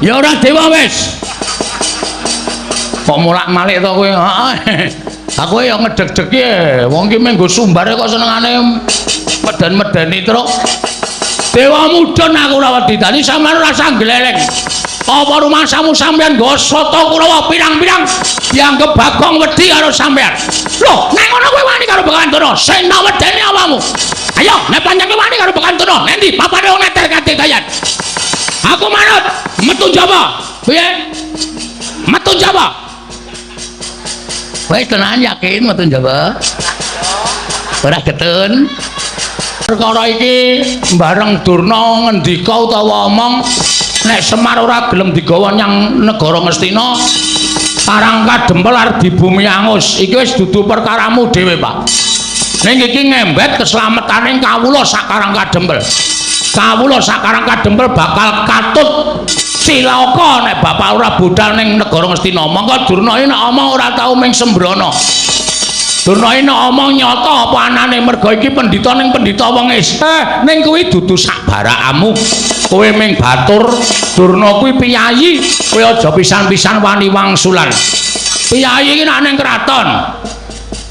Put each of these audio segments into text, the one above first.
Ya ora dewa wis. Kok molak-malik to kowe? Heeh. Aku ya ngedeg-degi wong iki mung nggo sumbare kok senengane meden-medeni truk. Dewa mudhun aku ora wedi dadi sampeyan ora usah gleleng. Apa rumasamu sampeyan nggo sata Kurawa pirang-pirang dianggep Bagong wedi karo sampeyan. Lho, nek ngono kowe wani karo Begawan Durna, sing tak wedeni awakmu. Ayo, nek pancen kowe wani karo Begawan Durna, endi papane wong neter kadegayan. Aku manut, metu jaba. Piye? Metu jaba. Wis tenan yakin metu jaba? Ora getun. Perkara iki bareng Durna ngendika utawa omong nek Semar ora gelem digawa nyang negara Ngastina, Karang Kadempel arep dibumi angus. Iki wis dudu perkaramu dhewe, Pak. Ning iki ngembet keslametane kawula sak Karang Kadempel. Kawula sak Karang Kadempel bakal katut cilaka nek bapak ora budal ning negara Ngastina. Mongko Durna iki nek omong ora tau ming sembrono. Durna iki nek omong nyata apa anane, merga iki pendhita ning pendhita wong ning kuwi dudu sak barakamu. Kowe ming batur, Durna kuwi piyayi, kowe aja pisan-pisan wani wangsulan. Piyayi iki nek ning kraton.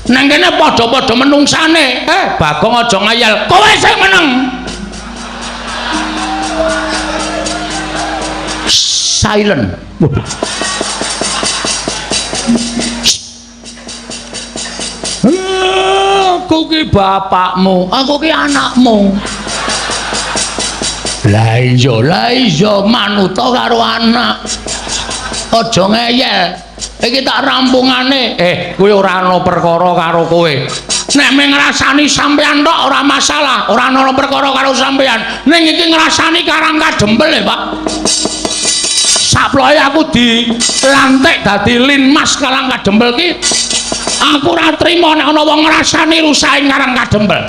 Neng kene padha-padha menungsane. Bagong aja ngayal. Kowe sing meneng. Silent. Aku ki bapakmu, aku ki anakmu. Lah iya manuta karo anak. Aja ngeyel. Iki tak rampungane. Kowe ora ana perkara karo kowe. Nek mung ngrasani sampean tok ora masalah, ora ana perkara karo sampean. Ning iki ngrasani Karang Kadempel e, Pak. Saplohe aku dilantik dadi Linmas Karang Kadempel ki aku ora trima nek ana wong ngrasani rusake Karang Kadempel.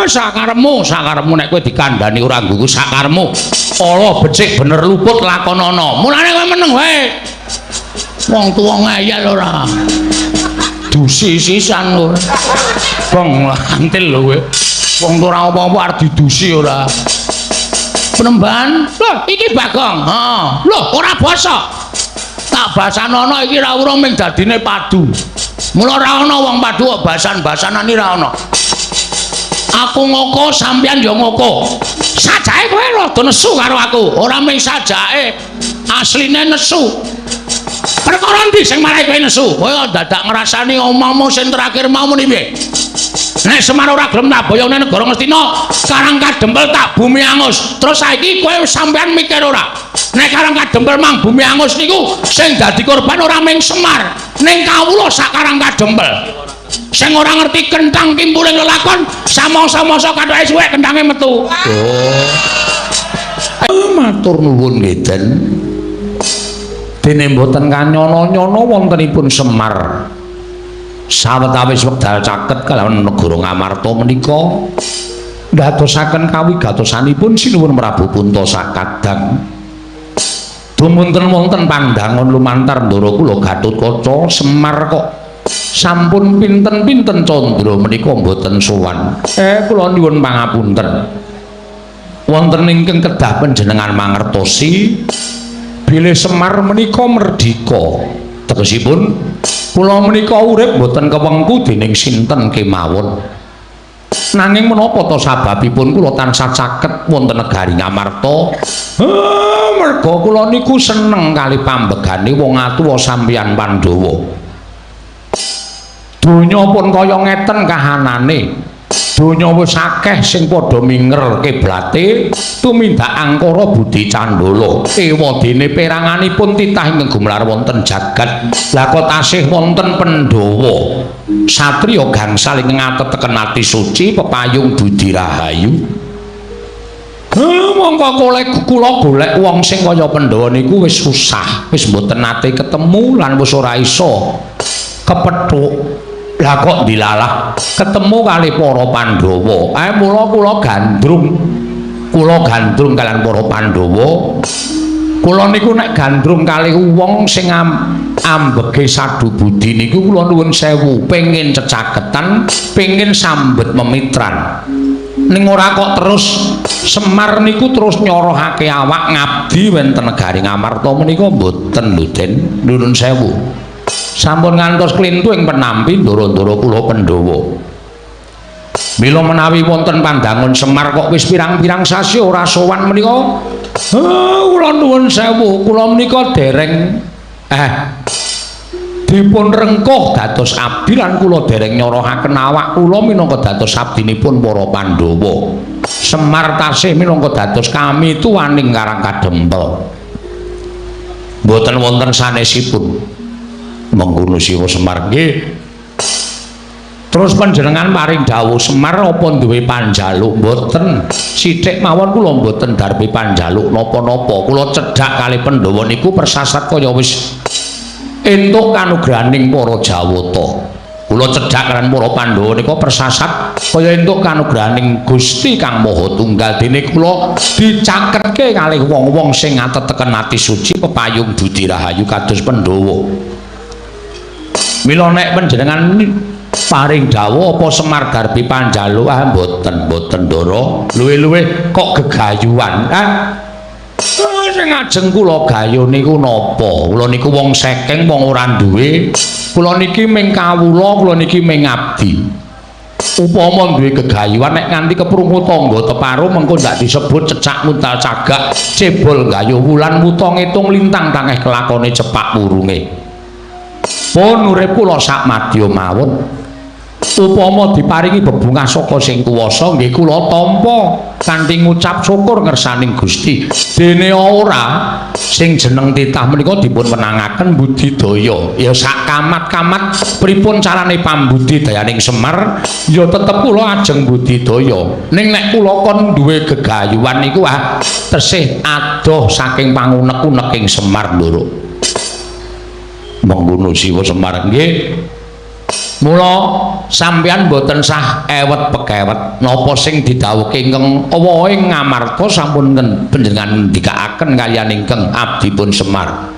Sakarepmu, sakarepmu nek kowe dikandhani ora nggugu sakarepmu. Ala becik bener luput lakonana. Mulane kowe meneng wae. Wong tuwa ngeyel ora. Dusi sisan kowe. Bong antil lho kowe. Wong tuwa ora apa-apa arep didusi ora. Penemban, lho iki Bagong. Heeh. Lho ora basa. Tak basanono iki ra urung ming dadine padu. Mula ora ana wong padu kok basan-basanan iki ra ana. Aku ngoko sampeyan ya ngoko. Sajake kowe rada nesu karo aku. Ora ming sajake, asline nesu. Perkara endi sing marai kowe nesu? Kowe dadak ngrasani omongmu sing terakhir mau muni piye? Nek Semar ora gelem tak boyong nang negara Ngastina, Karang Kadempel tak bumi angus. Terus saiki kowe sampeyan mikir ora? Nek Karang Kadempel mang bumi angus niku sing dadi korban ora ming Semar, ning kawula sak Karang Kadempel. Sing ora ngerti kenthang kimpuling lelakon, samangsa-mangsa kathoke suwek kenthange metu. Oh. Matur nuwun nggih, Den. Dene mboten kanyono-nyono wontenipun Semar. Sawetawis wekdal caket kalawan negara Ngamarta menika ndadosaken kawigatosanipun Sinuwun Prabu Punta sakadang. Dumunten wonten pandangon lumantar ndara kula Gatotkaca Semar kok sampun pinten-pinten candra menika mboten sowan. Kula nyuwun pangapunten. Wonten ingkang kedah panjenengan mangertosi bilih Semar menika merdika. Tegesipun kula menika urip mboten kewengku dening sinten kemawon. Nanging menapa ta sababipun kula tansah caket wonten negari Ngamarta? Merga kula niku seneng kali pambegane wong atuwa sampeyan Pandhawa. Donya pun kaya ngeten kahanane. Donya wis akeh sing padha minger kiblate tumindak angkara budi candala. Ewadene peranganipun titah ingkang gumelar wonten jagat. Lah kok tasih wonten Pandhawa. Satriya gangsal ingkang ateteken ati suci pepayung budi rahayu. Mongko kula golek wong sing kaya Pandhawa niku wis susah, wis mboten nate ketemu lan wis ora iso kepethuk. Lah kok dilalah ketemu kali para Pandhawa. Mula kula gandrung. Kula gandrung kalian para Pandhawa. Kula niku nek gandrung kali wong sing ambege sadu budi niku kula nuwun sewu, pengin cecaketan, pengin sambet memitran. Ning ora kok terus Semar niku terus nyorohake awak ngabdi wonten negari Ngamarta menika mboten lho Den. Nuwun sewu. Sampun ngantos klintu ing penampi ndara-ndara kula Pandhawa. Mila menawi wonten pandangun Semar kok wis pirang-pirang sasi ora sowan menika, kula nuwun sewu, kula menika dereng dipun rengkuh dados abdi lan kula dereng nyorohaken awak kula minangka dados abdinipun para Pandhawa. Semar tasih minangka dados kami tuwaning Karang Kadempel. Mboten wonten sanesipun. Mengkono Siwa Semar nggih. Terus panjenengan paring dawuh Semar apa duwe panjaluk? Mboten. Sithik mawon kula mboten darbi panjaluk napa-napa. Kula cedhak kalih Pandhawa niku persasat kaya wis entuk kanugrahaning para Jawata. Kula cedhak kaliyan para Pandhawa nika persasat kaya entuk kanugrahaning Gusti Kang Maha Tunggal, dene kula dicaketke kalih wong-wong sing ngateteken ati suci pepayung budi rahayu kados Pandhawa. Mila nek panjenengan paring dawuh apa Semar darbi panjaluk? Ah mboten, mboten Ndara. Luwih-luwih kok gegayuhan. Ah sing ajeng kula gayuh niku napa? Kula niku wong sekeng, wong ora duwe. Kula niki ming kawula, kula niki ming abdi. Upama duwe gegayuhan nek nganti keprungu tangga teparo mengko ndak disebut cecak muntal cagak, cebol gayuh wulan wuta ngitung lintang tangeh kelakone cepak wurunge. Pun urip kula sak madya mawon. Upama diparingi bebungah saka sing kuwasa nggih kula tampa kanthi ngucap syukur ngersaning Gusti. Dene ora sing jeneng titah menika dipun wenangaken budidaya. Ya sak kamat-kamat pripun carane pambudidayaning Semar ya tetep kula ajeng budidaya. Ning nek kula kon duwe gegayuhan niku ah tesih adoh saking pangunek-uneking Semar Ndara. Mengkono Siwa Semar nggih. Mula sampeyan mboten sah ewet pekewet napa sing didhawuhke ingkang awahe Ngamarta sampun panjenengan ngendikaaken kaliyan ingkang abdipun Semar.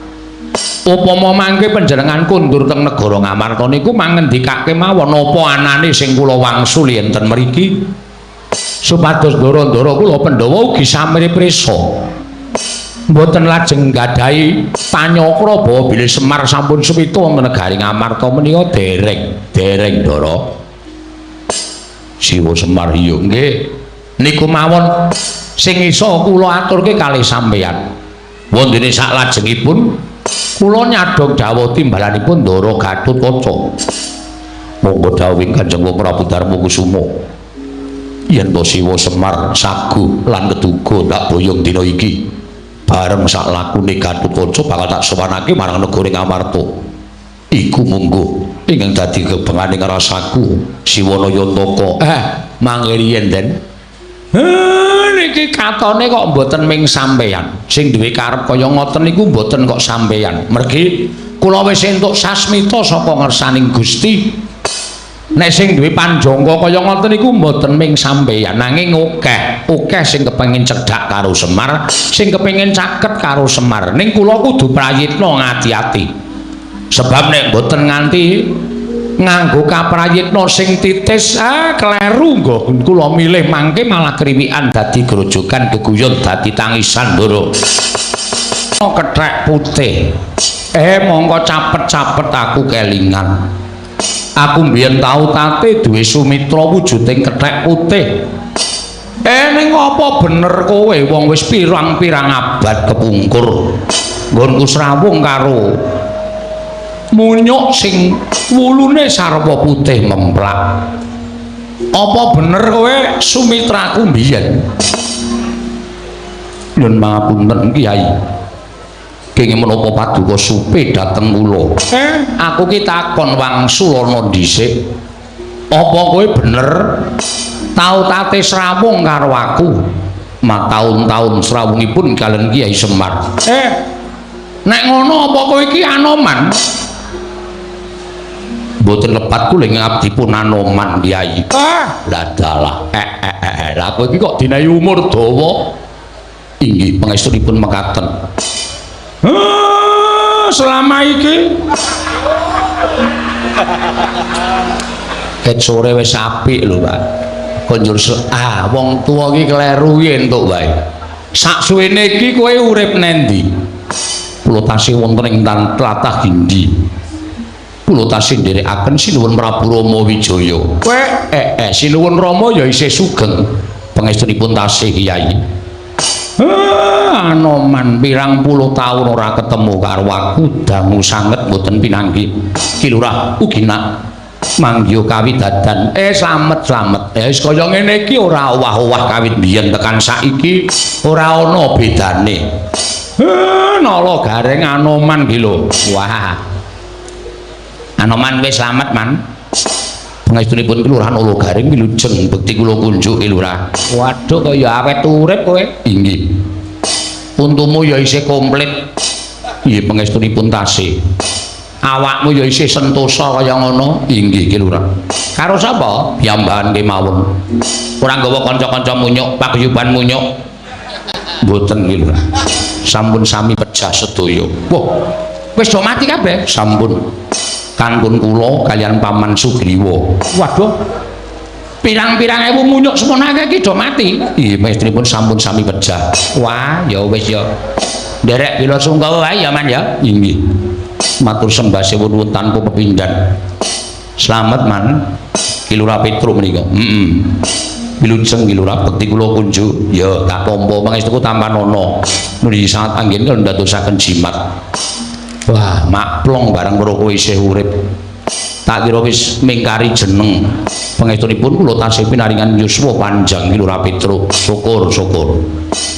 Upama mangke panjenengan kundur teng negara Ngamarta niku mangendikake mawon napa anane sing kula wangsuli enten mriki supados ndara-ndara kula Pandhawa ugi samri prisa. Mboten lajeng nggadahi panyakra bawa bilih Semar sampun suwita wonten negari Ngamarta menika dereng, dereng Ndara. Siwa Semar iya nggih. Niku mawon sing iso kula aturke kalih sampeyan. Wondene saklajengipun kula nyadhong dawuh timbalanipun Ndara Gatotkaca. Monggo dawuhing Kanjeng Prabu Darma Kusuma. Yen to Siwa Semar sagu lan keduga tak boyong dina iki. Bareng sak lakune Gatotkaca bakal tak sowanake marang negara Ngamarta. Iku monggo ingkang dadi kebenganing rasaku Siwana Yantaka. Mangke riyen Den. Niki katone kok mboten ming sampeyan. Sing duwe karep kaya ngoten niku mboten kok sampeyan. Mergi kula wis entuk sasmita saka ngersaning Gusti. Nek sing duwe panjangka kaya ngoten niku mboten ming sampeyan, nanging akeh, akeh sing kepengin cedhak karo Semar, sing kepengin caket karo Semar. Ning kula kudu prayitna ngati-ati. Sebab nek mboten nganti nganggo kaprayitna sing titis, kleru nggon kula milih mangke malah kriwikan dadi grojogan geguyon dadi tangisan Ndara. Kethek putih. Mongko capet-capet aku kelingan. Aku mbiyen tau tate duwe sumitra wujuding kethek putih. Ning apa bener kowe wong wis pirang-pirang abad kepungkur nggonku srawung karo munyuk sing wulune sarwa putih memplak. Apa bener kowe sumitraku mbiyen? Nyun pangapunten Kyai. Kenging menapa paduka supe dhateng kula? Aku ki takon wangsulana dhisik. Apa kowe bener tau tate srawung karo aku? Mataun-taun srawungipun kaliyan Kyai Semar. Nek ngono apa kowe iki Anoman? Mboten lepat kula ing abdipun Anoman Kyai. Lah dalah. Lah kowe iki kok dinayi umur dawa? Inggih pangestunipun mekaten. Selama iki ket sore wis apik lho Pak. Konjur wong tuwa iki kleru iki entuk wae. Saksuwene iki kowe urip nendi? Kula tasih wonten ing tlatah Gindi. Kula tasih nderekaken Sinuwun Prabu Rama Wijaya. Kowe Sinuwun Rama ya isih sugeng. Pangestunipun tasih Kyai. Anoman pirang puluh taun ora ketemu karo aku, dangu sanget mboten pinanggih. Ki Lurah ugi nak manggiha kawidadan. Slamet slamet. Wis kaya ngene iki ora owah-owah kawit biyen tekan saiki ora ana bedane. Nala gareng Anoman ki lho. Wah. Anoman wis slamet, Man. Pangestunipun Ki Lurah Nala Gareng wilujeng bekti kula kunjuk Ki Lurah. Waduh kaya awet urip kowe. Inggih. Untumu ya isih komplit. Nggih pangestunipun tasih. Awakmu ya isih sentosa kaya ngono. Inggih Ki Lurah. Karo sapa? Piyambakan kemawon. Ora nggawa kanca-kanca munyuk, paguyuban munyuk. Mboten Ki Lurah. Sampun sami pejah sedaya. Wah, wis do mati kabeh? Sampun. Kantun kula kaliyan Paman Sugriwa. Waduh. Pirang-pirang ewu munyuk semono akeh iki do mati. Nggih, pangestunipun sampun sami pejah. Wah, ya wis ya. Nderek bela sungkawa wae ya, Man ya. Inggih. Matur sembah sewun tanpa pepindhan. Slamet, Man. Ki Lurah Petruk menika. Heeh. Wilujeng Ki Lurah bekti kula kunjuk. Ya, tak tampa pangestuku tampanana. Nuli sangat anggen kula ndadosaken jimat. Wah, maklong bareng weruh kowe isih urip. Tak kira wis mingkari jeneng. Pangestunipun kula tasih pinaringan yuswa panjang Ki Lurah Petruk. Syukur, syukur.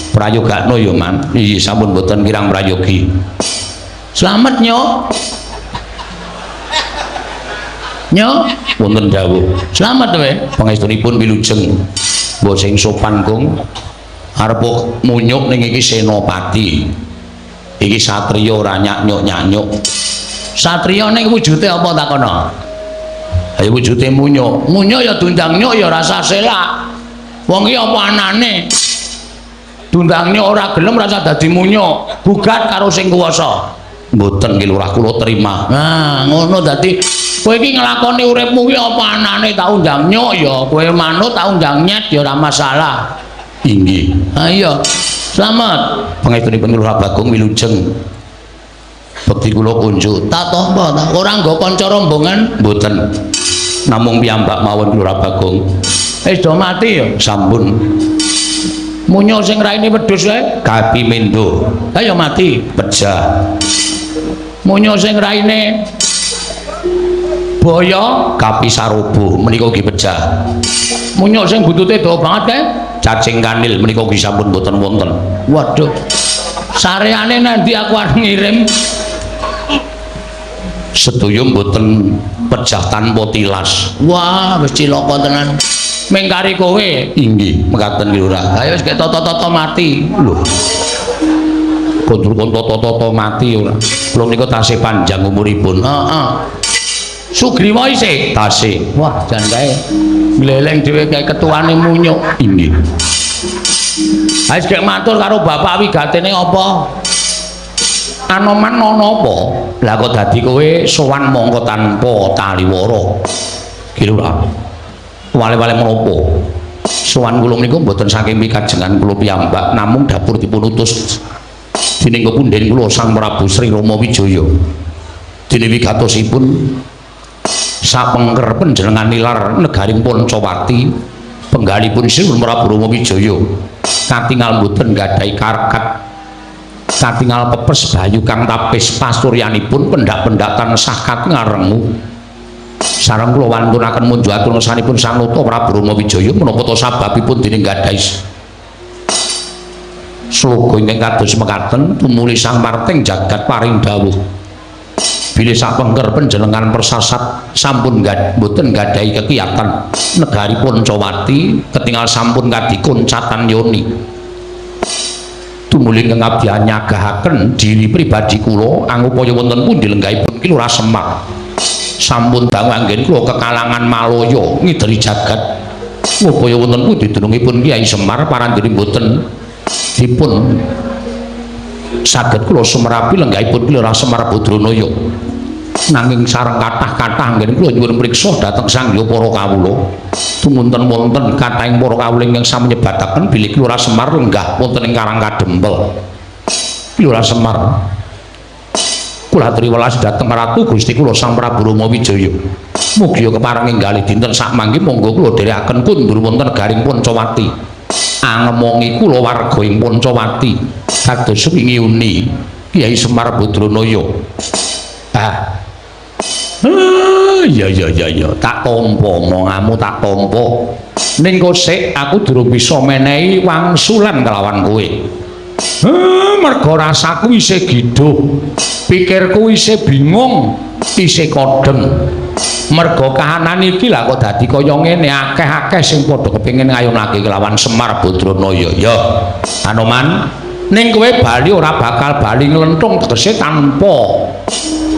Prayogakno ya, Man. Iya, sampun mboten kirang prayogi. Slamet, Nyuk. Nyuk, wonten dawuh. Slamet kowe. Pangestunipun wilujeng. Mbok sing sopan, Kung. Arep munyuk ning iki senopati. Iki satriya ora nyak-nyuk-nyak-nyuk. Satriya ning wujude apa takono? Ayo wujude munyuk. Munyuk ya diundang nyuk ya rasa selak. Wong iki apa anane? Diundang nyuk ora gelem rasa dadi munyuk. Gugat karo sing kuwasa. Mboten Ki Lurah kula terima. Nah, ngono dadi kowe iki nglakoni uripmu ki apa anane tak undang nyuk ya kowe manut, tak undang nyet ya ora masalah. Inggih. Ha iya. Slamet. Pangestunipun Lurah Bagong wilujeng. Bekti kula kunjuk. Tak tampa ta. Ora nggo kanca rombongan? Mboten. Namung piyambak mawon Lurah Bagong. Wis do mati ya? Sampun. Munyuk sing raine wedhus kae? Kapi mendo. Ha ya mati. Pejah. Munyuk sing raine boyo? Kapi sarobo menika ugi pejah. Munyuk sing buntute dawa banget kae? Cacing kanil menika ugi sampun mboten wonten. Waduh. Sareane nanti aku arep ngirim. Sedaya mboten pejah tanpa tilas. Wah, wis cilaka tenan. Mingkari kowe. Inggih, mekaten Ki Lurah. Ayo wis gek tata-tata mati. Lho. Kondur kon tata-tata mati ora. Kula menika tasih panjang umuripun. Heeh. Sugriwa isih? Tasih. Wah, jan kae. Gleleng dhewe kae ketuane munyuk. Inggih. Ayo gek matur karo bapak wigatene apa? Anoman ana apa? Lah kok dadi kowe sowan mongko tanpa taliwara. Ki Lurah. Wale-wale menapa? Sowan kula menika mboten saking pikajengan kula piyambak, namung dapur dipun utus dening kepunden kula Sang Prabu Sri Rama Wijaya. Dene wigatosipun sapengker panjenengan nilar negaring Pancawati penggalipun Sri Prabu Rama Wijaya katingal mboten nggadahi karkat, katingal pepes bayu kang tapis pasuryanipun pendak-pendak tansah katingal rengu. Sareng kula wantunaken munjuk atur ngersanipun Sang Nata Prabu Rama Wijaya menapa ta sababipun dene nggadahi sloga ingkang kados mekaten tumuli Sang Marting jagat paring dawuh bilih sapengker panjenengan persasat sampun mboten nggadahi kekiyatan negari Pancawati ketingal sampun kadikoncatan yoni. Tumuli ingkang abdi nyagahaken diri pribadi kula angupaya wonten pundi lenggahipun Ki Lurah Semar. Sampun dangu anggen kula kekalangan Malaya ngideri jagat ngupaya wonten pundi dunungipun Kyai Semar parandene mboten dipun saged kula sumerapi lenggahipun Ki Lurah Semar Badranaya. Nanging sareng kathah-kathah anggen kula nyuwun priksa dhateng Sang Hyang para kawula. Tumunten wonten kathahing para kawula ingkang sami nyebataken bilih Ki Lurah Semar lenggah wonten ing Karang Kadempel. Ki Lurah Semar, kula aturi welas dhateng Ratu Gusti kula Sang Prabu Rama Wijaya. Mugi kepareng enggalih dinten sakmangke monggo kula dherekaken kundur wonten garing Pancawati. Angemongi kula warga ing Pancawati kados wingi uni Kyai Semar Badranaya. Ah. Ah, iya iya iya iya, tak tampa omonganmu, tak tampa. Ning kosek aku durung bisa menehi wangsulan kelawan kowe. Merga rasaku isih giduh. Pikirku isih bingung, isih kodheng. Merga kahanan iki lah kok dadi kaya ngene, akeh-akeh sing padha kepengin ngayunake kelawan Semar Badranaya. Ya, Anoman, ning kowe bali ora bakal bali nglenthung, tegese tanpa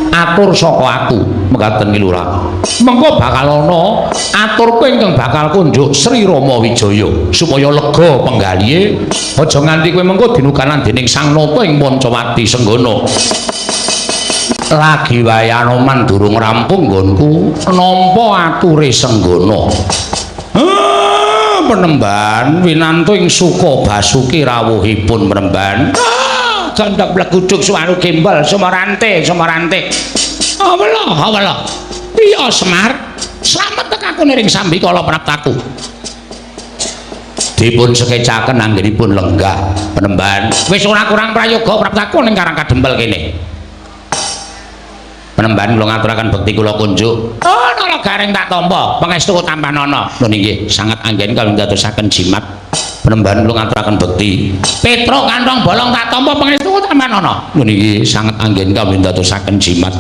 atur saka aku, mekaten Ki Lurah. Mengko bakal ana aturku ingkang bakal kunjuk Sri Rama Wijaya supaya lega penggalihe, aja nganti kowe mengko dinukanan dening Sang Nata ing Pancawati Senggana. Lagi wae Anoman durung rampung nggonku nampa ature Senggana. Ah, penemban winantu ing suka basuki rawuhipun penemban. Ah, gandhak bleguduk suwaru gembel sumarante sumarante. Awela awela. Piye Semar? Slamet tek aku niring sambikala praptaku. Dipun sekecaken anggenipun lenggah penemban. Wis ora kurang prayoga praptaku ning Karang Kadempel kene. Penemban kula ngaturaken bekti kula kunjuk. Oh, nala garing tak tampa, pangestu tampanana. Nun inggih, sangat anggen kawula ndadosaken jimat. Penemban kula ngaturaken bekti. Petruk kantong bolong tak tampa, pangestu tampanana. Nun inggih, sangat anggen kawula ndadosaken jimat.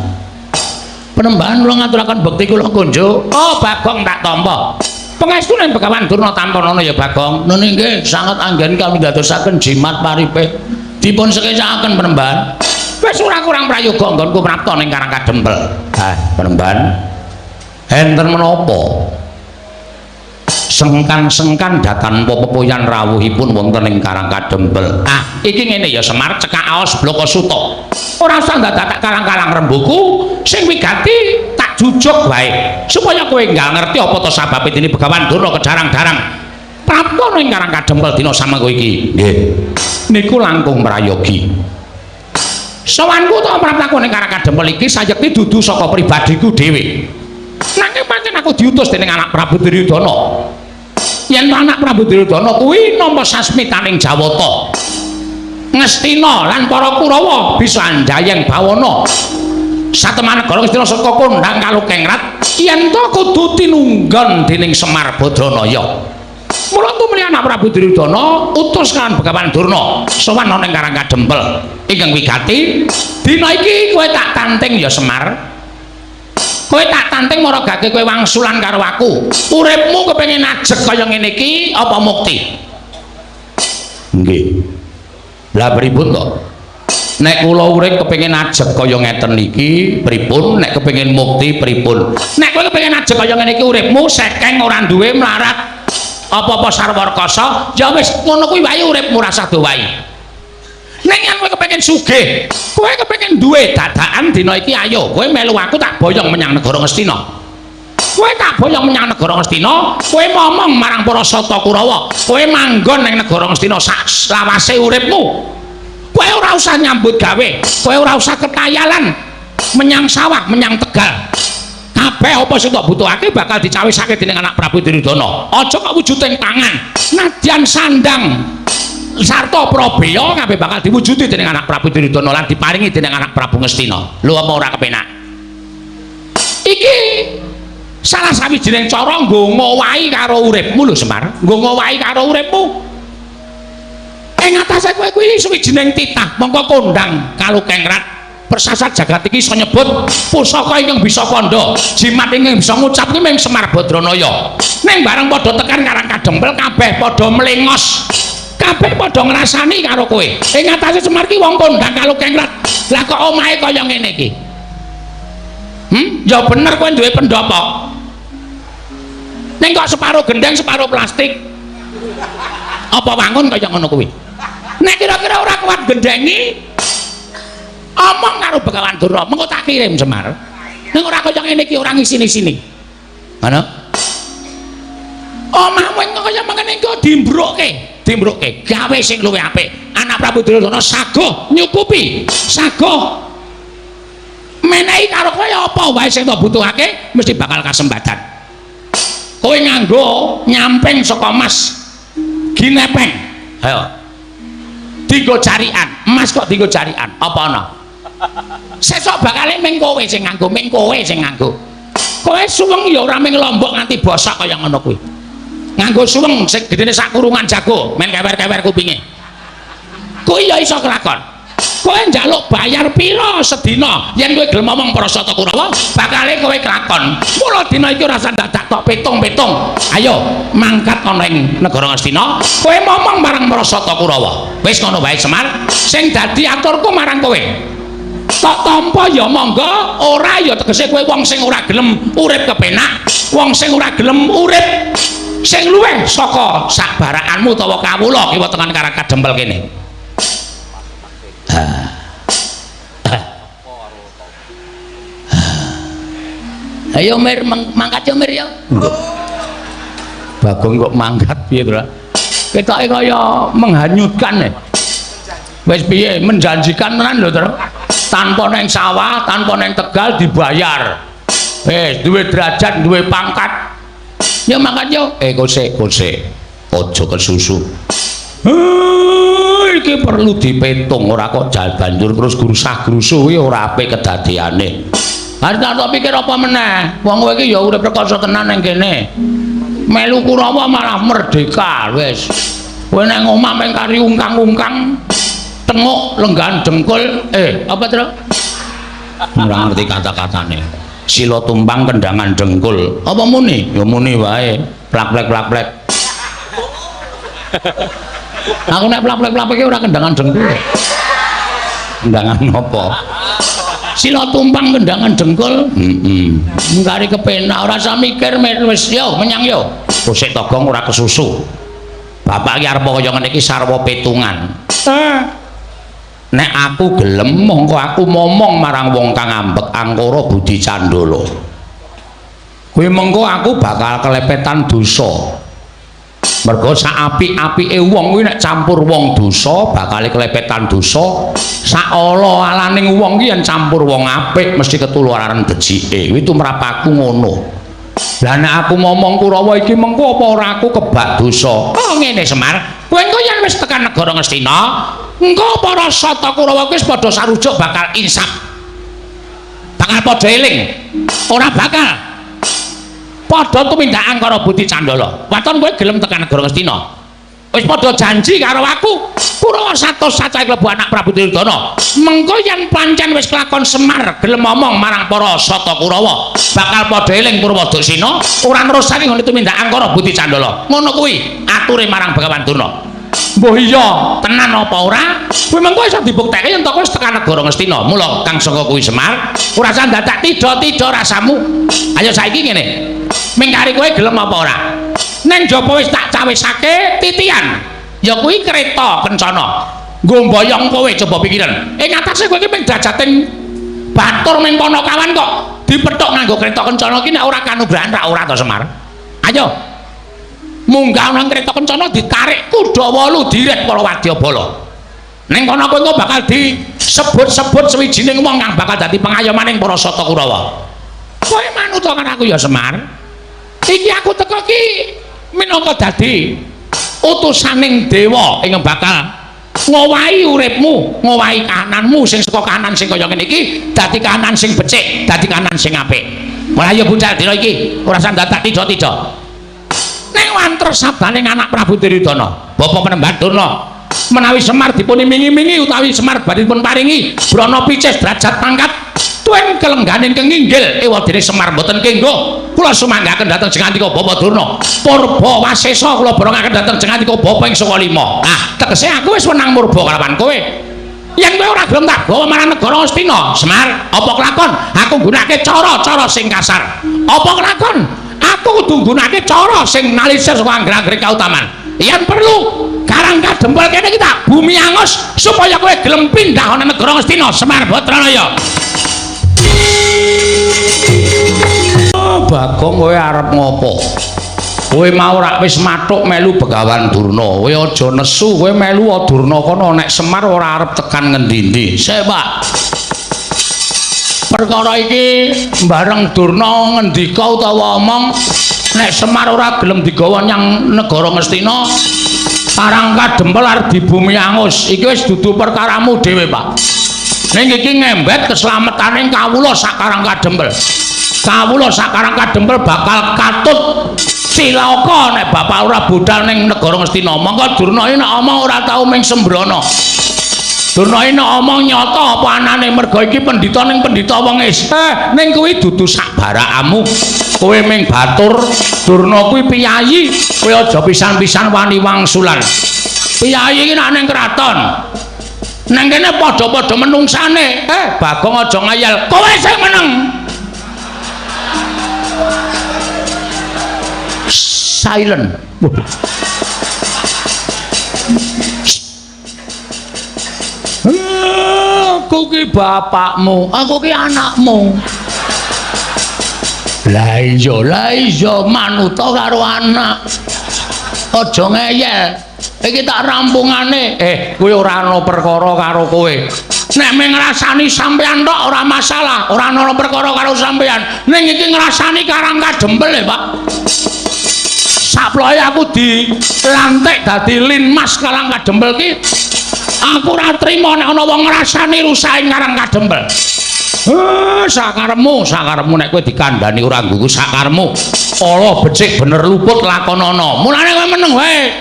Penemban kula ngaturaken bekti kula kunjuk. Oh, Bagong tak tampa. Pangestu ning Begawan Durna tampanana ya Bagong. Nun inggih, sangat anggen kawula ndadosaken jimat paripe. Dipun sekecaken penemban. Wis ora kurang prayoga nggonku prapta ning Karang Kadempel. Ah, penemban. Enten menapa? Sengkan-sengkan datan pepoyan rawuhipun wonten ing Karang Kadempel. Ah, iki ngene ya Semar, cekak aos bloko suta. Ora usah ndadak tak kalang-kalang rembuku, sing wigati tak jujuk wae supaya kowe enggal ngerti apa to sababe dene Begawan Durna kejarang-jarang prapta ning Karang Kadempel dina samangko iki. Nggih. Niku langkung prayogi. Sowanku to praptaku ning Karang Kadempel iki sayekti dudu saka pribadiku dhewe. Nanging pancen aku diutus dening anak Prabu Duryudana. Yen anak Prabu Duryudana kuwi nampa sasmitaning Jawata, Ngastina lan para Kurawa bisa anjayeng bawana. Satemah negara Ngastina saka kondhang kalukengrat yen to kudu tinunggon dening Semar Badranaya. Mula tumuli anak Prabu Duryudana utus kan Begawan Durna sowan ana ing Karang Kadempel ingkang wigati dina iki kowe tak tanting ya Semar. Kowe tak tanting maragake kowe wangsulan karo aku. Uripmu kepengin ajeg kaya ngene iki apa mukti? Nggih. Lah pripun to? Nek kula urip kepengin ajeg kaya ngeten iki pripun? Nek kepengin mukti pripun? Nek kowe kepengin ajeg kaya ngene iki uripmu sekeng ora duwe mlarat apa-apa sarwa rekasa, ya wis ngono kuwi wae uripmu rasah dowahi. Nek yen kowe kepengin sugih, kowe kepengin duwe dadakan dina iki ayo kowe melu aku tak boyong menyang negara Ngastina. Kowe tak boyong menyang negara Ngastina, kowe momong marang para Sata Kurawa, kowe manggon ning negara Ngastina sak lawase uripmu. Kowe ora usah nyambut gawe, kowe ora usah ketayalan menyang sawah, menyang tegal. Kabeh apa sing tak butuhake bakal dicawisake dening anak Prabu Duryudana. Aja kok wujuding pangan, nadyan sandang sarta prabeya kabeh bakal diwujudi dening anak Prabu Duryudana lan diparingi dening anak Prabu Ngastina. Lho apa ora kepenak? Iki salah sawijining cara nggo ngowahi karo uripmu lho Semar, nggo ngowahi karo uripmu. Ing atase kowe kuwi sawijining titah mongko kondhang kalukengrat persasat jagat iki iso nyebut pusaka ingkang bisa kandha, jimat ingkang bisa ngucap ki mung Semar Badranaya. Ning bareng padha tekan Karang Kadempel kabeh padha mlengos. Kabeh padha ngrasani karo kowe. Ing atase Semar ki wong kondhang kalukengrat. Lah kok omahe kaya ngene iki? Ya bener kowe duwe pendopo. Ning kok separo gendeng, separo plastik. Apa wangun kaya ngono kuwi? Nek kira-kira ora kuat gendengi, omong karo Begawan Durna, mengko tak kirim Semar. Ning ora kaya ngene iki, ora ngisini-sini. Ngono. Omahmu engko kaya mangkene engko dimbrukke, dimbrukke, gawe sing luwih apik. Anak Prabu Duryudana saguh nyukupi, saguh menehi karo kowe apa wae sing tok butuhake mesti bakal kasembadan. Kowe nganggo nyamping saka mas ginepeng. Ayo. Dinggo jarikan, emas kok dinggo jarikan, apa ana? Sesuk bakale ming kowe sing nganggo, ming kowe sing nganggo. Kowe suweng ya ora ming lombok nganti bosok kaya ngono kuwi. Nganggo suweng sing gedene sak kurungan jago, men kewer-kewer kupinge. Kuwi ya iso kelakon. Kowe njaluk bayar pira sedina yen kowe gelem ngomong para Sata Kurawa, bakale kowe kelakon. Mula dina iki ora usah dadak tok pitung-pitung. Ayo mangkat ana ing negara Ngastina, kowe momong marang para Sata Kurawa. Wis ngono wae Semar, sing dadi aturku marang kowe. Tok tampa ya monggo, ora ya tegese kowe wong sing ora gelem urip kepenak, wong sing ora gelem urip sing luwih saka sakbarakanmu utawa kawula kiwa tengen karang kadempel kene. Ayo Mir, mangkat yo Mir ya. Bagong kok mangkat piye to? Ketoke kaya menghanyutkan e. Wis piye menjanjikan tenan lho, Tru. Tanpa neng sawah, tanpa neng tegal dibayar. Wis duwe derajat, duwe pangkat. Ya mangkat yo. Kosek, kosek. Aja kesusu. Iki perlu dipetung, ora kok banjur terus grusah-grusuh kuwi ora apik kedadeane. Arep tak pikir apa meneh? Wong kowe iki ya urip rekoso tenan ning kene. Melu Kurawa malah merdeka wis. Kowe nang omah mung kari ungkang-ungkang, tenguk lenggahan dengkul, apa Tru? Ora ngerti kata-katane. Sila tumpang kendangan dengkul. Apa muni? Ya muni wae. Plak-plek plak-plek. Aku nek plak-plek plak-plek ora kendangan dengkul. Kendangan apa? Sila tumpang kendangan dengkul. Heeh. Kari kepenak ora usah mikir wis yo menyang yo. Kosek Togong ora kesusu. Bapak iki arep kaya ngene iki sarwa petungan. Nek aku gelem mongko aku momong marang wong kang ambek angkara budi candala. Kuwi mengko aku bakal kelepetan dosa. Mergo sak apik-apike wong kuwi nek campur wong dosa bakal kelepetan dosa. Sak ala-alaning wong ki yen campur wong apik mesti ketularan becike. Kuwi tumrap aku ngono. Lah nek aku momong Kurawa iki mengko apa ora aku kebak dosa? Oh ngene Semar, kowe engko yen wis tekan negara Ngastina, engko para Sata Kurawa kuwi wis padha sarujuk bakal insaf. Bakal padha eling. Ora bakal padha tumindak angkara budi candala. Waton kowe gelem tekan negara Ngastina. Wis padha janji karo aku, Kurawa 100 sacahe klebu anak Prabu Duryudana. Mengko yen pancen wis kelakon Semar gelem omong marang para Sata Kurawa, bakal padha eling Purwodaksina, ora nerusake nggone tumindak angkara budi candala. Ngono kuwi ature marang Begawan Durna. Mbuh iya, tenan apa ora? Kuwi mengko iso dibuktekke yen to kowe wis tekan negara Ngastina. Mula kang saka kuwi Semar, ora usah dadak tidha-tidha rasamu. Ayo saiki ngene. Mingkari kowe gelem apa ora? Neng jaba wis tak cawisake titian. Ya kuwi kereta kencana. Nggo mboyong kowe coba pikiran. Ing atase kowe iki mung drajating batur ning Panakawan kok dipethuk nganggo kereta kencana iki nek ora kanugrahan ra ora to Semar. Ayo. Munggah nang kereta kencana ditarik kuda wolu diret para wadyabala. Ning kono kowe engko bakal disebut-sebut sewijining wong kang bakal dadi pengayomaning para Sata Kurawa. Kowe manut karo aku ya Semar. Iki aku teko ki minangka dadi utusaning dewa ing bakal ngowahi uripmu, ngowahi kahananmu sing saka kahanan sing kaya ngene iki dadi kahanan sing becik, dadi kahanan sing apik. Mulai ayo budal dina iki, ora usah dadak tidha-tidha. Ning wanter sabdaning anak Prabu Duryudana, Bapak Penemban Durna, menawi Semar dipun imingi-imingi utawi Semar badhe dipun paringi brana picis derajat pangkat tuen kelengganing kenginggil ewadene Semar mboten kenggo kula sumanggaken dhateng jengandika Bapak Durna. Purba wasesa kula borongaken dhateng jengandika Bapak ing saka lima. Ah, tegese aku wis wenang murba kalawan kowe. Yen kowe ora gelem tak gawa marang negara Ngastina, Semar, apa kelakon aku nggunakake cara-cara sing kasar? Apa kelakon aku kudu nggunakake cara sing nalisir saka angger-anggere kautaman? Yen perlu karang kadempel kene kita bumi angus supaya kowe gelem pindah ana negara Ngastina, Semar Batranaya. Bagong kowe arep ngopo? Kowe mau rak wis mathuk melu Begawan Durna. Kowe aja nesu, kowe melu Durna kono nek Semar ora arep tekan ngendi-endi. Sik, Pak. Perkara iki bareng Durna ngendika utawa omong nek Semar ora gelem digawa nyang negara Ngastina, Karang Kadempel arep dibumi angus. Iki wis dudu perkaramu dhewe, Pak. Ning iki ngembet keslametane kawula sak Karang Kadempel. Kawula sak Karang Kadempel bakal katut cilaka nek bapak ora budal ning negara Ngastina. Monggo Durna iki nek omong ora tau ming sembrono. Durna iki nek omong nyata apa anane, merga iki pendhita ning pendhita wong is. Ning kuwi dudu sak barakamu. Kowe ming batur, Durna kuwi piyayi, kowe aja pisan-pisan wani wangsulan. Piyayi iki nek ning kraton. Nang kene padha-padha menungsane. Bagong aja ngayal. Kowe sing meneng. Silent. Aku ki bapakmu, aku ki anakmu. Lah iya manuta karo anak. Aja ngeyel. Iki tak rampungane. Kowe ora ana perkara karo kowe. Nek mung ngrasani sampean tok ora masalah, ora ana perkara karo sampean. Ning iki ngrasani Karang Kadempel e, Pak. Saploe aku dilantik dadi Linmas Karang Kadempel ki aku ora trima nek ana wong ngrasani rusake Karang Kadempel. Sakarepmu, sakarepmu nek kowe dikandhani ora nggugu sakarepmu. Ala becik bener luput lakonana. Mulane kowe meneng wae.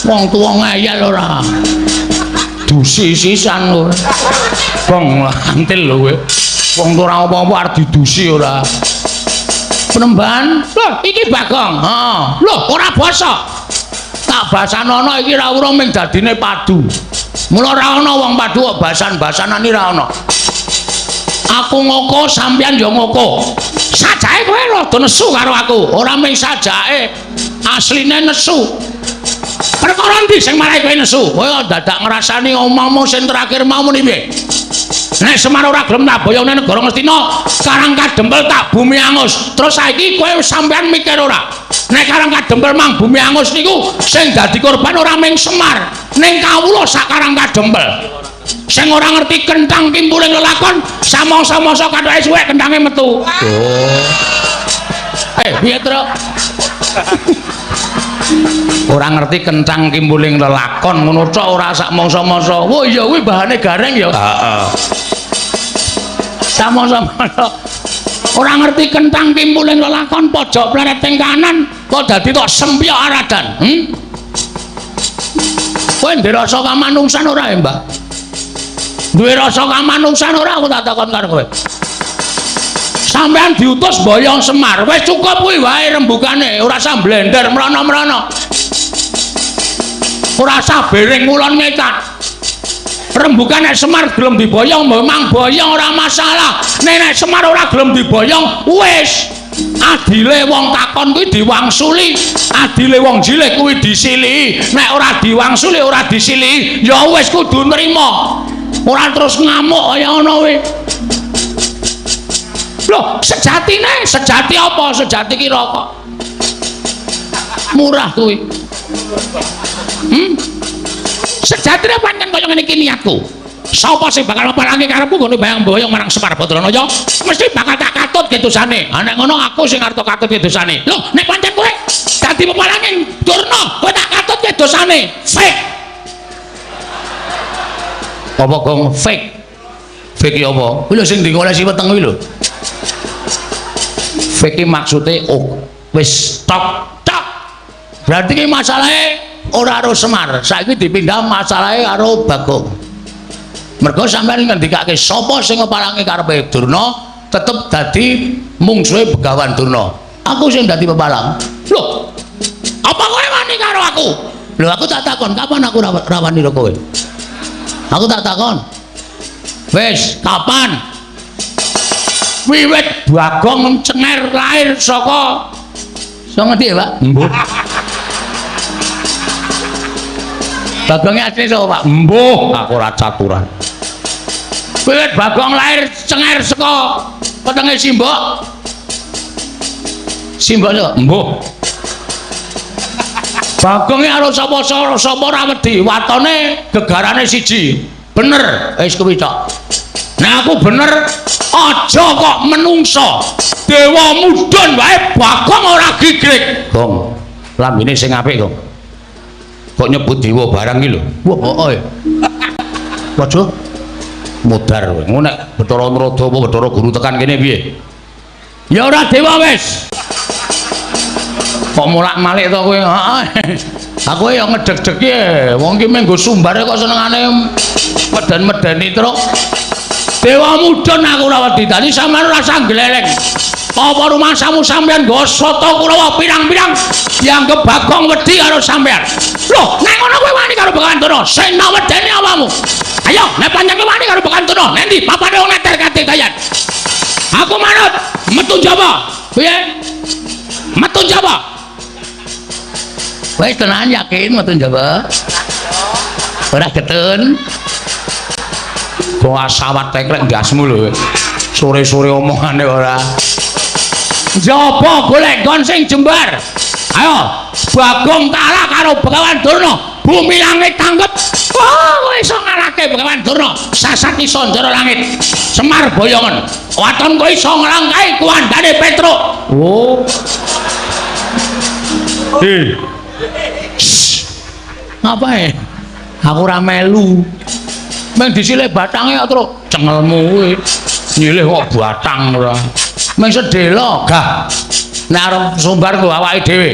Wong tuwa ngeyel ora. Dusi sisan kowe. Bong antil lho kowe. Wong tuwa ora apa-apa arep didusi ora. Penemban, lho iki Bagong. Heeh. Lho ora basa. Tak basanono iki ora urung ming dadine padu. Mula ora ana wong padu kok basan-basanan iki ora ana. Aku ngoko sampeyan ya ngoko. Sajake kowe rada nesu karo aku. Ora ming sajake, asline nesu. Perkara endi sing marai kowe nesu? Kowe dadak ngrasani omongmu sing terakhir mau muni piye? Nek Semar ora gelem tak boyone negara Ngastina, Karang Kadempel tak bumi angus. Terus saiki kowe sampeyan mikir ora? Nek Karang Kadempel mang bumi angus niku sing dadi korban ora ming Semar, ning kawula sak Karang Kadempel. Sing ora ngerti kenthang kimpuling lelakon, samangsa-mangsa kathoke suwek kenthange metu. Oh. Piye, Truk? Ora ngerti kenthang kimpuling lelakon ngono tok ora sak mangsa-mangsa. Wah iya kuwi bahane gareng ya. Heeh. Samangsa-mangsa ora ngerti kenthang kimpuling lelakon pojok plereting kanan kok dadi tok sempyok aradan. Kowe ndek rasa kamanungsan ora ya, Mbah? Duwe rasa kamanungsan ora aku tak takon karo kowe. Sampeyan diutus boyong Semar, wis cukup kuwi wae rembugane, ora usah blender mrono-mrono. Ora usah bering ngulon ngetan. Rembugan nek Semar gelem diboyong, memang boyong ora masalah. Nek nek Semar ora gelem diboyong, wis. Adile wong takon kuwi diwangsuli, adile wong jilih kuwi disilihi. Nek ora diwangsuli, ora disilihi, ya wis kudu nrima. Ora terus ngamuk kaya ngono kuwi. Loh, sejatine, sejati apa? Sejati ki rokok. Murah kuwi. Sejatine pancen kaya ngene iki niatku. Sapa sing bakal meparangi karepku nggone bayang-boyong marang Semar Badranaya, mesti bakal tak katut kedosane. Ha nek ngono aku sing arep katut kedosane. Loh, nek pancen kowe dadi peparange Durna, kowe tak katut kedosane. Fake. Apa gong fake? Fake ki apa? Kuwi lho sing digolesi weteng kuwi lho. Fake ki maksude oh wis tok tok. Berarti ki masalahe ora karo Semar, saiki dipindah masalahe karo Bagong. Mergo sampeyan ngendikake sapa sing ngeparangi karepe Durna tetep dadi mungsuhe Begawan Durna. Aku sing dadi pepalang. Loh, apa kowe wani karo aku? Lho aku tak takon, kapan aku rawani karo kowe? Aku tak takon. Wis, kapan? Wiwit Bagong cenger lahir saka saka ngendi ya, Pak? Mbuh. Bagongnya asli sapa, Pak? Mbuh, aku ora caturan. Wiwit Bagong lahir cenger saka Wetenge simbok. Simbok lho, mbuh. Bagong karo sapa sapa ora wedi, watone gegarane siji. Bener, wis kuwi tok. Nek aku bener, aja kok menungso. Dewa mudhun wae Bagong ora gigrik. Gong, lambene sing apik, Gong. Kok nyebut dewa barang iki lho. Wah, heeh. Waduh. Mudar kowe. Ngono nek Bathara Narada apa Bathara Guru tekan kene piye? Ya ora dewa wis. Kok molak-malik to kowe? Heeh. Aku ya ngedeg-degi. Wong iki mung nggo sumbare kok senengane meden-medeni truk. Dewa mudhun aku ora wedi. Dadi sampeyan ora usah gleleng. Apa rumangsamu sampeyan nggo sata Kurawa pirang-pirang dianggep Bagong wedi karo sampeyan. Loh, nek ngono kowe wani karo Begawan Durna, sing tak wedeni awakmu. Ayo, nek pancen kowe wani karo Begawan Durna, nendi papane wong neter kate dayan. Aku manut, metu njaba. Piye? Metu njaba. Wis tenan yakin metu njaba? Ora getun. Kok asawat teklek ndasmu lho. Sore-sore omongane ora. Njaba golek nggon sing jembar. Ayo, Bagong kalah karo Begawan Durna, bumi langit tanggep. Oh, kowe iso ngalahke Begawan Durna, sasat iso njara langit. Semar boyongen. Waton kowe iso nglangkahi kuwandane Petruk. Oh. Hei. Ngapae? Aku ora melu. Meng disile batange kok truk cengelmu kuwi. Nyilih kok batang ora. Meng sedhela gah. Nek arep sumbar nggo awake dhewe.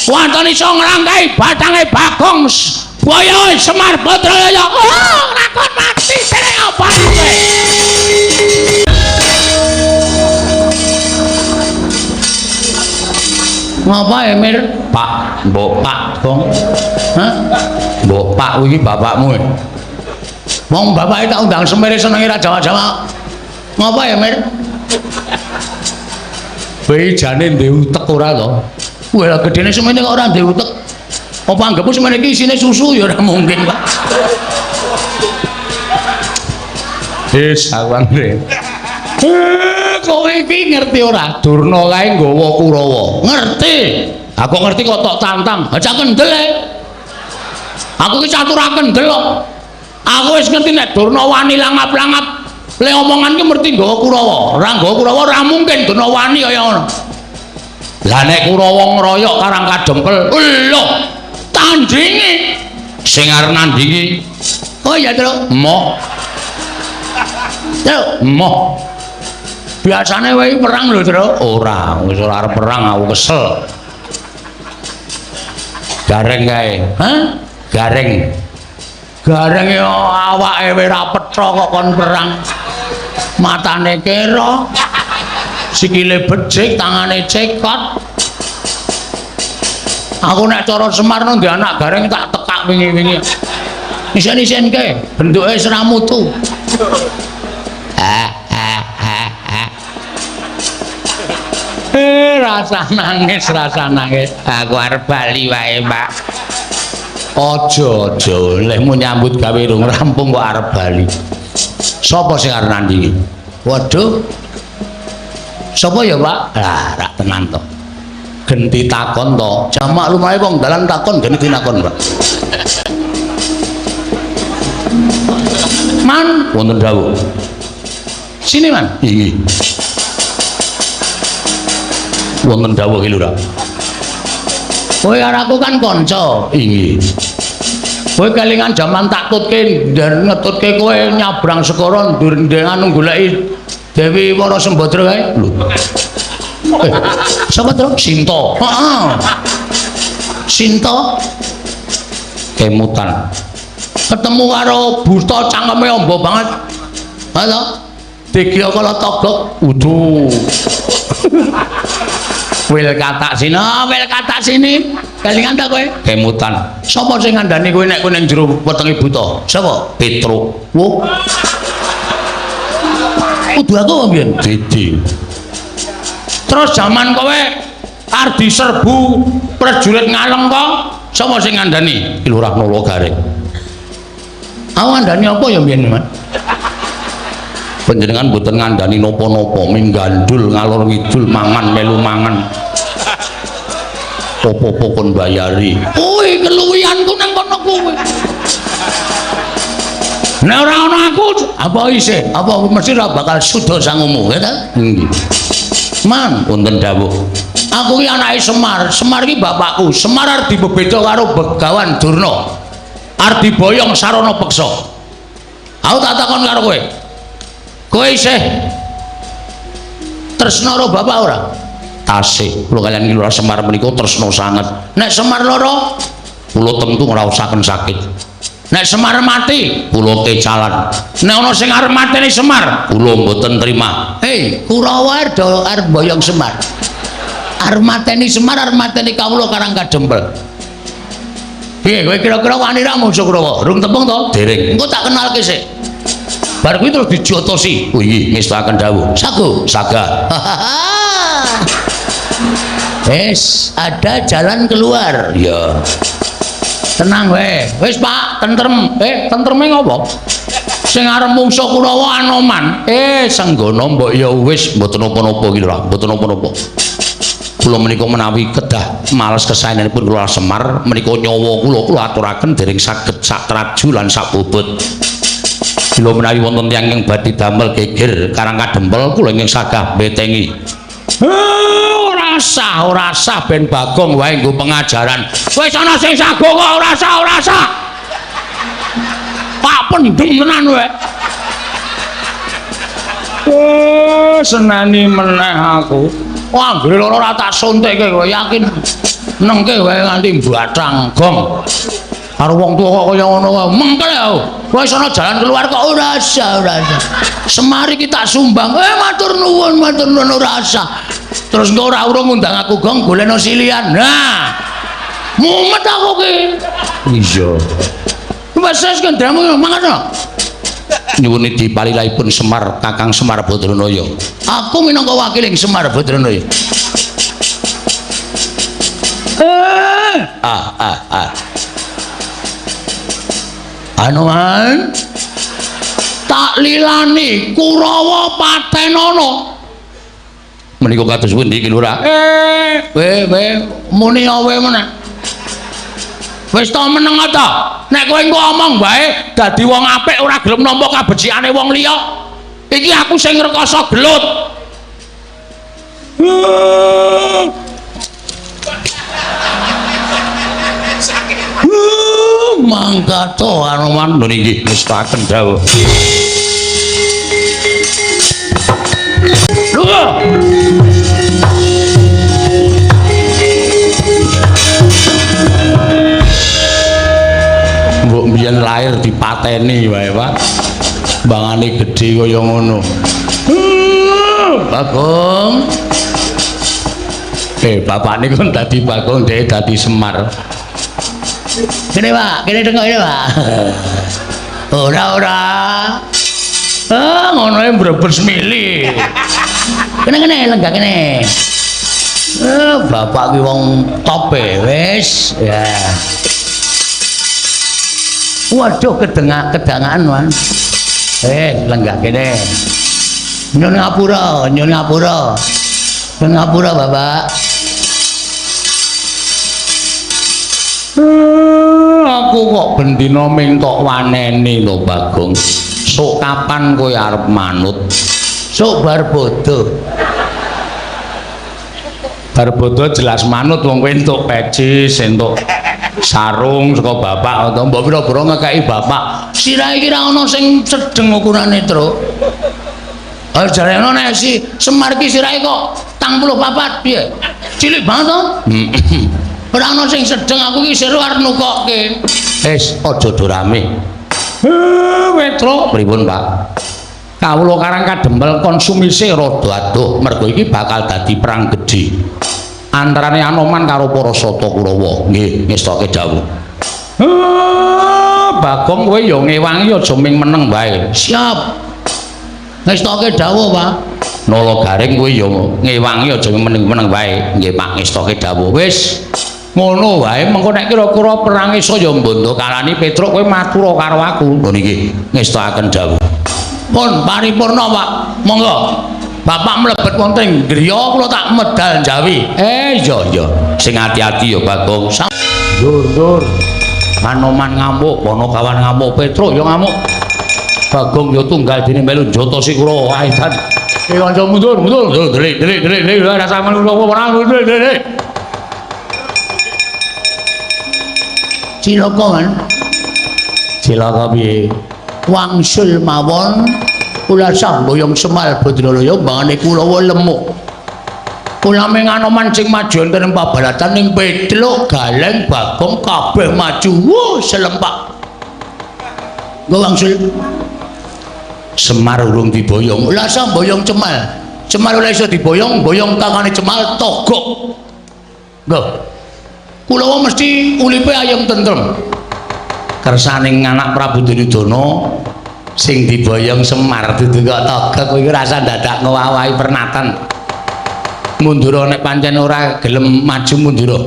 Wonten iso nglangkahi batange Bagong Boyo Semar Batraya. Oh, lakon mati sing apa kowe? Ngapa Emir? Pak, mbok Pak, Gong. Hah? Mbok Pak kuwi bapakmu. Wong bapake tak undang semere senenge ra Jawa-Jawa. Ngapa ya, Mir? Bae jane ndek utek ora to? Wah, lah gedene semene kok ora ndek utek. Apa anggepmu semene iki isine susu ya ora mungkin, Pak. Wis, aku anggere. Kowe iki ngerti ora? Durna kae nggawa Kurawa. Ngerti. Aku ngerti kok tok tantang. Aja kendel e. Aku iki catur kendel kok. Aku wis ngerti nek Durna wani langap-langap. Le omongan ki mesti nggawa Kurawa. Ora nggawa Kurawa ora mungkin Durna wani kaya ngono. Lah nek Kurawa ngroyok Karang Kadempel, lho, tandinge sing arep nandingi. Oh iya, Truk. Emoh. Truk, emoh. Biasane wae perang lho, Truk. Ora, wis ora arep perang aku kesel. Gareng kae. Hah? Gareng. Gareng yo awake wis ora petha kok kon perang. Matane kera, sikile becik, tangane cekot. Aku nek cara Semar nang anak Gareng tak tekak wingi-wingi. Isen-isenke, bentuke wis ra mutu. Rasa nangis, rasa nangis. Aku arep bali wae, Pak. Aja, aja, lehmu nyambut gawe rung rampung kok arep bali. Sapa sing arep nandingi? Waduh. Sapa ya, Pak? Lah, rak tenan to. Genti takon to. Jamak lumahe wong dalan takon genti tinakon, Pak. Man, wonten dawuh. Sini, Man. Inggih. Wonten dawuh ki Lurah. Kowe karo aku kan kanca. Inggih. Kowe kelingan jaman tak tutke ngetutke kowe nyabrang segara ndur-ndengan goleki Dewi Wara Sembadra kae. Lho. Sapa to? Sinta. Heeh. Sinta kemutan. Ketemu karo buta cangkeme amba banget. Ha to? Digya kala togok. Udu. Wil katak sini, wil katak sini. Kelingan ta kowe? Kemutan. Sapa sing ngandani kowe nek kowe ning jero wetenge buta? Sapa? Petruk. Wo. Kudu aku apa mbiyen? Didi. Terus jaman kowe arep diserbu prajurit Ngaleng kok, sapa sing ngandani? Ki Lurah Nala Gareng. Aku ngandani apa ya mbiyen, Man? Panjenengan mboten ngandani napa-napa, ming gandul ngalor ngidul mangan melu mangan. Apa-apa kon bayari. Kuwi keluwihanku nang kono kuwi. Nek ora ana aku, apa isih? Apa mesti ora bakal suda sangumu, ya ta? Nggih. Man, wonten dawuh. Aku ki anake Semar. Semar ki bapakku. Semar arep dibebeda karo Begawan Durna. Arep diboyong sarana peksa. Aku tak takon karo kowe. Kowe isih tresna karo bapak ora? Tasih. Kula kaliyan Ki Lurah Semar menika tresna sanget. Nek Semar lara, kula tentu ngraosaken sakit. Nek Semar mati, kula kecalan. Nek ana sing arep mateni Semar, kula mboten trima. Hei, Kurawa arep boyong Semar. Arep mateni Semar, arep mateni kawula Karang Kadempel. Piye kowe kira-kira wani ra mungsuh Kurawa? Rung tepung to? Dereng. Engko tak kenalke sik. Bar kuwi terus dijotosi. Oh iya, ngestakaken dawuh. Sago, saga. Wis, ada jalan keluar. Iya. Tenang wae. Wis, Pak, tentrem. Tentreme ngopo? Sing arep mungsuh Kurawa Anoman. Senggono mbok ya wis mboten napa-napa iki lho, mboten napa-napa. Kula menika menawi kedah males kesaenanipun kula Semar menika nyawa kula kula aturaken dereng saged sak traju lan sak bobot. Kula menawi wonten tiyang ingkang badhe damel geger Karang Kadempel kula ingkang sagah mbetengi. Ora sah, ora sah ben Bagong wae nggo pengajaran. Wis ana sing sago kok ora sah, ora sah. Pak pendem tenan kowe. Seneni meneh aku. Wah, anggere lara ora tak suntikke kowe yakin. Nengke wae nganti mbathang gong. Karo wong tuwa kok kaya ngono wae. Mengkel aku. Wis ana jalan keluar kok ora sah, ora sah. Semar iki tak sumbang. Matur nuwun, matur nuwun ora sah. Terus engko ora urung ngundang aku gong golekno silian. Nah. Mumet aku ki. Iya. Wis wis kendramu mangan to. Nyuwun dipalilahipun Semar Kakang Semar Badranaya. Aku minangka wakiling Semar Badranaya. Anoman tak lilani Kurawa patenono. Menika kados pundi Ki Lurah? We muni awe meneh. Wis to meneng ta? Nek kowe engko omong wae dadi wong apik ora gelem nampa kabecikane wong liya. Iki aku sing ngrekoso gelut. Mangga to Anoman lho nggih ngestaken dawuh. Lho. Mbok mbiyen lahir dipateni wae, Pak. Bangane gedhe kaya ngono. Bagong. Bapakne kon dadi Bagong, dhek dadi Semar. Kene, Pak, kene tengok ini, Pak. Ora, ora. Ah, ngono e mbrebes mili. Kene kene lenggah kene. Bapak ki wong top e, wis. Ya. Waduh, kedangaan, Wan. Lenggah kene. Nyun ngapura, nyun ngapura. Nyun ngapura, Bapak. Aku kok bendina ming tok waneni lho, Bagong. Sok kapan kowe arep manut? Sok bar bodho. Bar bodho jelas manut wong kowe entuk pecis, entuk sarung saka bapak atau mbok pira-pira ngekeki bapak. Sirahe iki ra ono sing sedeng ukurane, Truk. Ah jarene nek si Semar iki sirahe kok 44 piye? Cilik banget to? Ora ono sing sedeng aku iki seru arep nukokke. Wis aja do rame. Wetruk pripun, Pak? Kawula Karang Kadempel konsumise rada adoh mergo iki bakal dadi perang gedhe antarane Anoman karo para Sata Kurawa. Nggih, ngestoke dawuh. Bagong kowe ya ngewangi aja ming meneng wae. Siap. Ngestoke dawuh, Pak. Nala Garing kowe ya ngewangi aja meneng-meneng wae. Nggih, Pak, ngestoke dawuh. Wis ngono wae mengko nek kira-kira perange saya mbondo kalani Petruk kowe matur karo aku. Lho niki ngestokaken dawuh. Pun paripurna, Pak. Monggo. Bapak mlebet wonten ing griya kula tak medal jawi. Iya iya. Sing ati-ati ya Bagong. Ndur-ndur. Anoman ngamuk, Ponokawan ngamuk, Petruk ya ngamuk. Bagong ya tunggal dene melu njata sikura waedan. Kanca mundur, mundur, mundur, delik, delik, delik, delik, rasa manungsa ora delik, delik. Cilaka kan? Cilaka piye? Wangsul mawon kula samboyong Semar Badralaya mbangane Kulawa lemuk. Kula ming Anoman sing maju wonten ing pabalatan ning Petruk, Galeng, Bagong kabeh maju. Wuh, selempak. Nggo wangsul Semar urung diboyong. Lah samboyong Cemal. Cemal ora iso diboyong, boyong kakane Cemal togok. Nggo. Kulawa mesti uripe ayem tentrem. Kersaning anak Prabu Duryudana sing diboyong Semar dudu kok togok kowe iki rasa dadak ngowahi pernatan. Mundura nek pancen ora gelem maju mundura.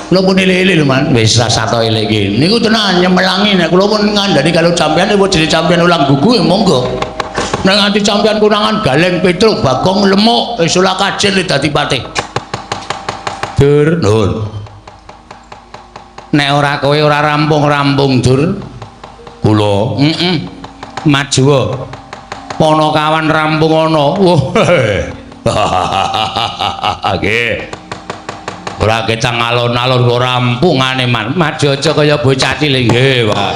Kula pun ele-ele lho, Man. Wis rasa to ele iki. Niku tenan nyemelangi nek kula pun ngandani kalau sampean nek jenenge sampean ulang gugu ya monggo. Nek nganti sampean konangan Galeng Petruk Bagong lemuk wis ora kajen dadi patih. Dur, nuwun. Nek ora kowe ora rampung-rampung, Dur. Kula, heeh. Maju. Ponokawan rampung ana. Wah. Nggih. Ora ketang alon-alon kok rampungane man. Maju aja kaya bocah cilik nggih, Pak.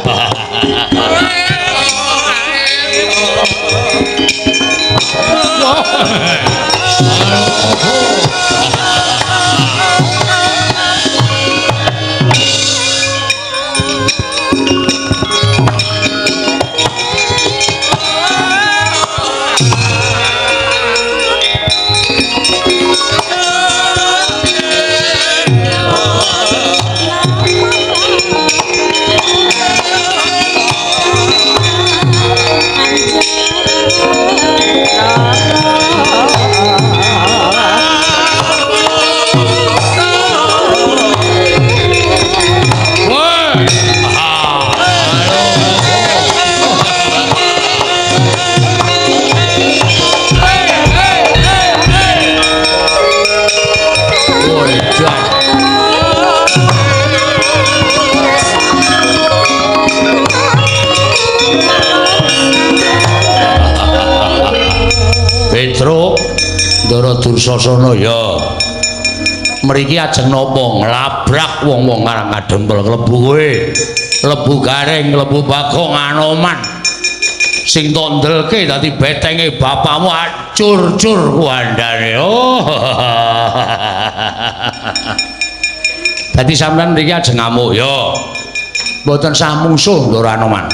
Petruk Ndara Dursasana ya. Mriki ajeng napa nglabrak wong-wong Karang Kadempel klebu kowe. Klebu Gareng, klebu Bagong Anoman. Sing tondelke dadi betenge bapakmu acur-cur kuandane. Oh. Dadi sampean mriki ajeng ngamuk ya. Mboten sah mungsuh Ndara Anoman.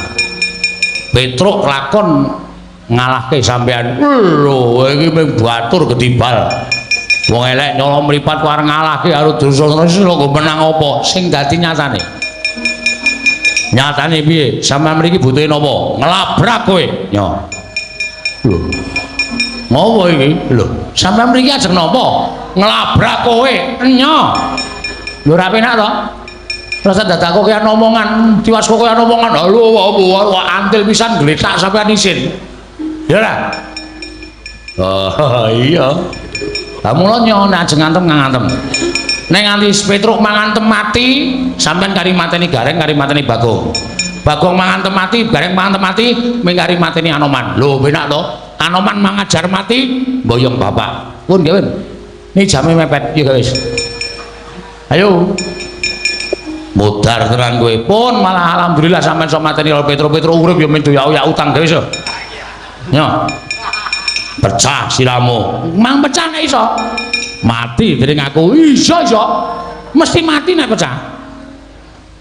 Petruk lakon ngalahke sampean. Lho, iki mung batur gedibal. Wong elek nyolong mripat kok arep ngalahke karo Dursasana lho menang apa? Sing dadi nyatane. Nyatane piye? Sampeyan mriki butuhe napa? Nglabrak kowe. Nyo. Lho. Ngopo iki? Lho, sampeyan mriki ajeng napa? Nglabrak kowe. Nyo. Lho ora penak to? Rasa dadak kok kaya omongan, tiwas kok kaya omongan. Lho, antil pisan gletak sampeyan isin. Ya ora? Oh, iya. Lah mula nyo nek ajeng ngantem ngantem. Nek nganti Petruk mangantem mati, sampean kari mateni Gareng, kari mateni Bagong. Bagong mangantem mati, Gareng mangantem mati, ming kari mateni Anoman. Lho, penak to? Anoman mangajar mati, mboyong bapak. Pun nggih, Ini jame mepet, ya wis. Ayo. Modar tenan kowe. Pun malah alhamdulillah sampean iso mateni Petruk. Petruk urip ya men doyak utang dhewe iso. Nyo. Pecah siramu. Mang pecah nek iso. Mati dening aku. Iso iso. Mesti mati nek pecah.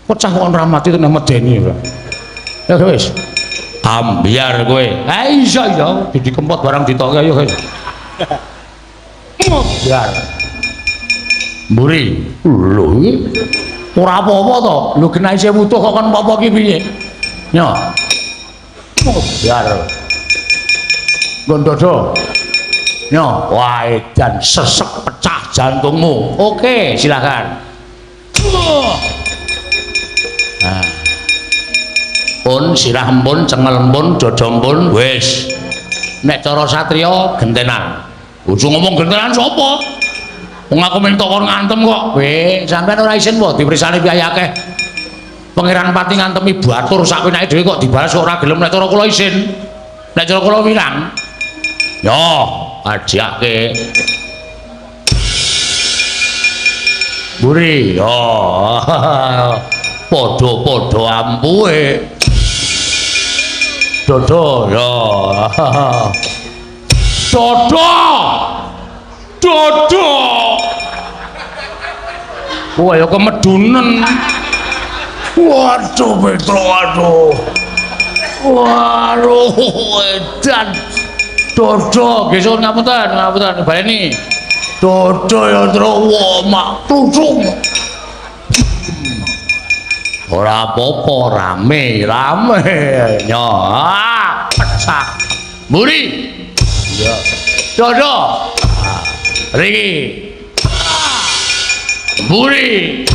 Pecah kok ora mati nek medeni ora. Ya wis. Ambyar kowe. Ha iso iso. Didi kempot barang ditokke ayo wis. Ambyar. Mburi. Lho iki ora apa-apa to. Lho genah isih wutuh kok kon apa-apa ki piye? Nyo. Ambyar. Gondodo. Nyo, wah edan sesek pecah jantungmu. Oke, silakan. Nah. Pun sirah empun, cengel empun, dada empun, wis. Nek cara satriya gentenan. Ojo ngomong gentenan sapa? Wong aku minta kon ngantem kok. Weh, sampean ora isin po dipersani piye akeh. Pangeran Pati ngantemi batur sak penake dhewe kok dibalas kok ora gelem nek cara kula isin. Nek cara kula wirang. Yo, ajake. Buri, yo. Padha-padha ampuhe. Dodo, yo. Dodo. Dodo. Wah, ya kemedunen. Waduh, Petro, aduh. Waduh, edan. Dodo, nggih suwun ngapunten, ngapunten baleni. Dodo ya, Tru, wah, mak tutung. Ora apa-apa, rame, rame. Nyo, ah, pecah. Mburi. Iya. Dodo. Riki. Mburi.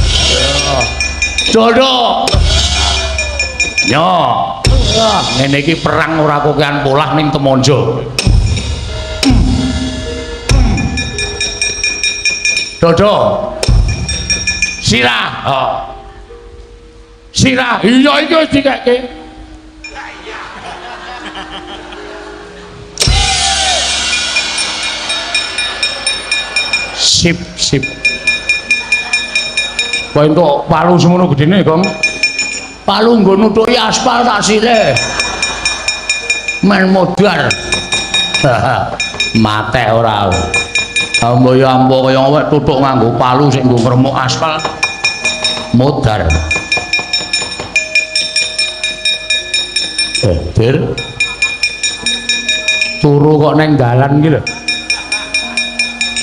Dodo. Nyo. Ngene iki perang ora kokean polah ning Temonjo. Dodo. Sirah. Oh. Sirah. Iya iki wis dikekke. Sip, sip. Kok entuk palu semono gedene, Gong? Palu nggo nutuki aspal tak sire. Men modar. Mate ora. Ambo ya ambo kaya awake tutuk nganggo palu sing nggo ngremuk aspal. Modar. Bir. Turu kok neng dalan iki lho.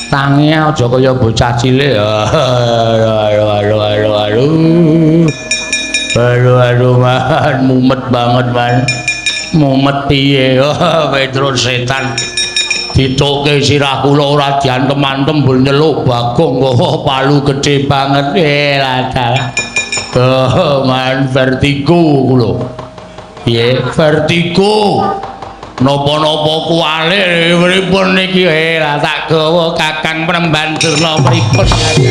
Tangi aja kaya bocah cilik. Aduh aduh aduh aduh. Aduh aduh man, mumet banget man. Mumet piye? Petro setan. Ditoke sirah kula ora diantem-antem mbul nyeluk Bagong kok palu gedhe banget. Lah dalah. Oh, man vertigo kula. Piye vertigo? Napa-napa kuwale pripun niki? Lah tak gawa Kakang Premban Durna pripun Kakang?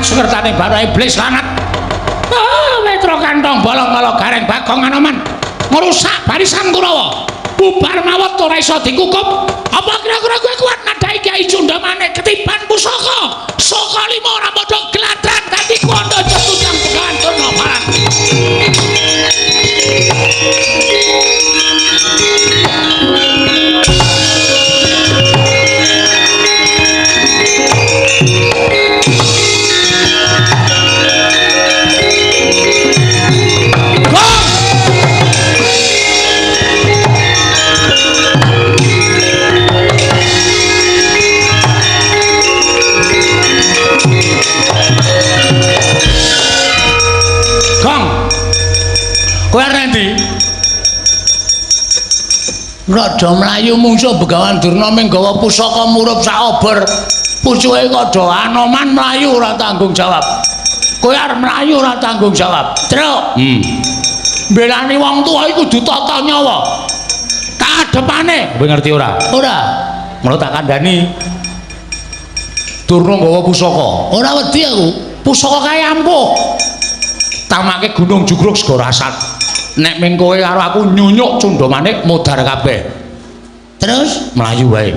Sukertane bara iblis lanat. Ah, Petro kantong bolong kala Gareng Bagong Anoman ngrusak barisan Kurawa. Bubar mawon ora iso dikukup. Apa kira-kira kowe kuat nadhahi Kyai Cundamane ketiban pusaka? Saka lima ora padha gladran dadi kuwanda cetutang Begawan Durna Baran. Kowe arep endi? Rada mlayu mungsuh Begawan Durna ming gawa pusaka murup sak obor. Pucuke kada Anoman mlayu ora tanggung jawab. Kowe arep mlayu ora tanggung jawab. Truk. Mbelani wong tuwa iku kudu tata nyawa. Kadepane, kowe ngerti ora? Ora. Mula tak kandhani. Durna gawa pusaka. Ora wedi aku. Pusaka kae ampuh. Tamake Gunung Jugruk Segara Asat. Nek ming kowe karo aku nyunyuk Cundamanik modar kabeh. Terus mlayu wae.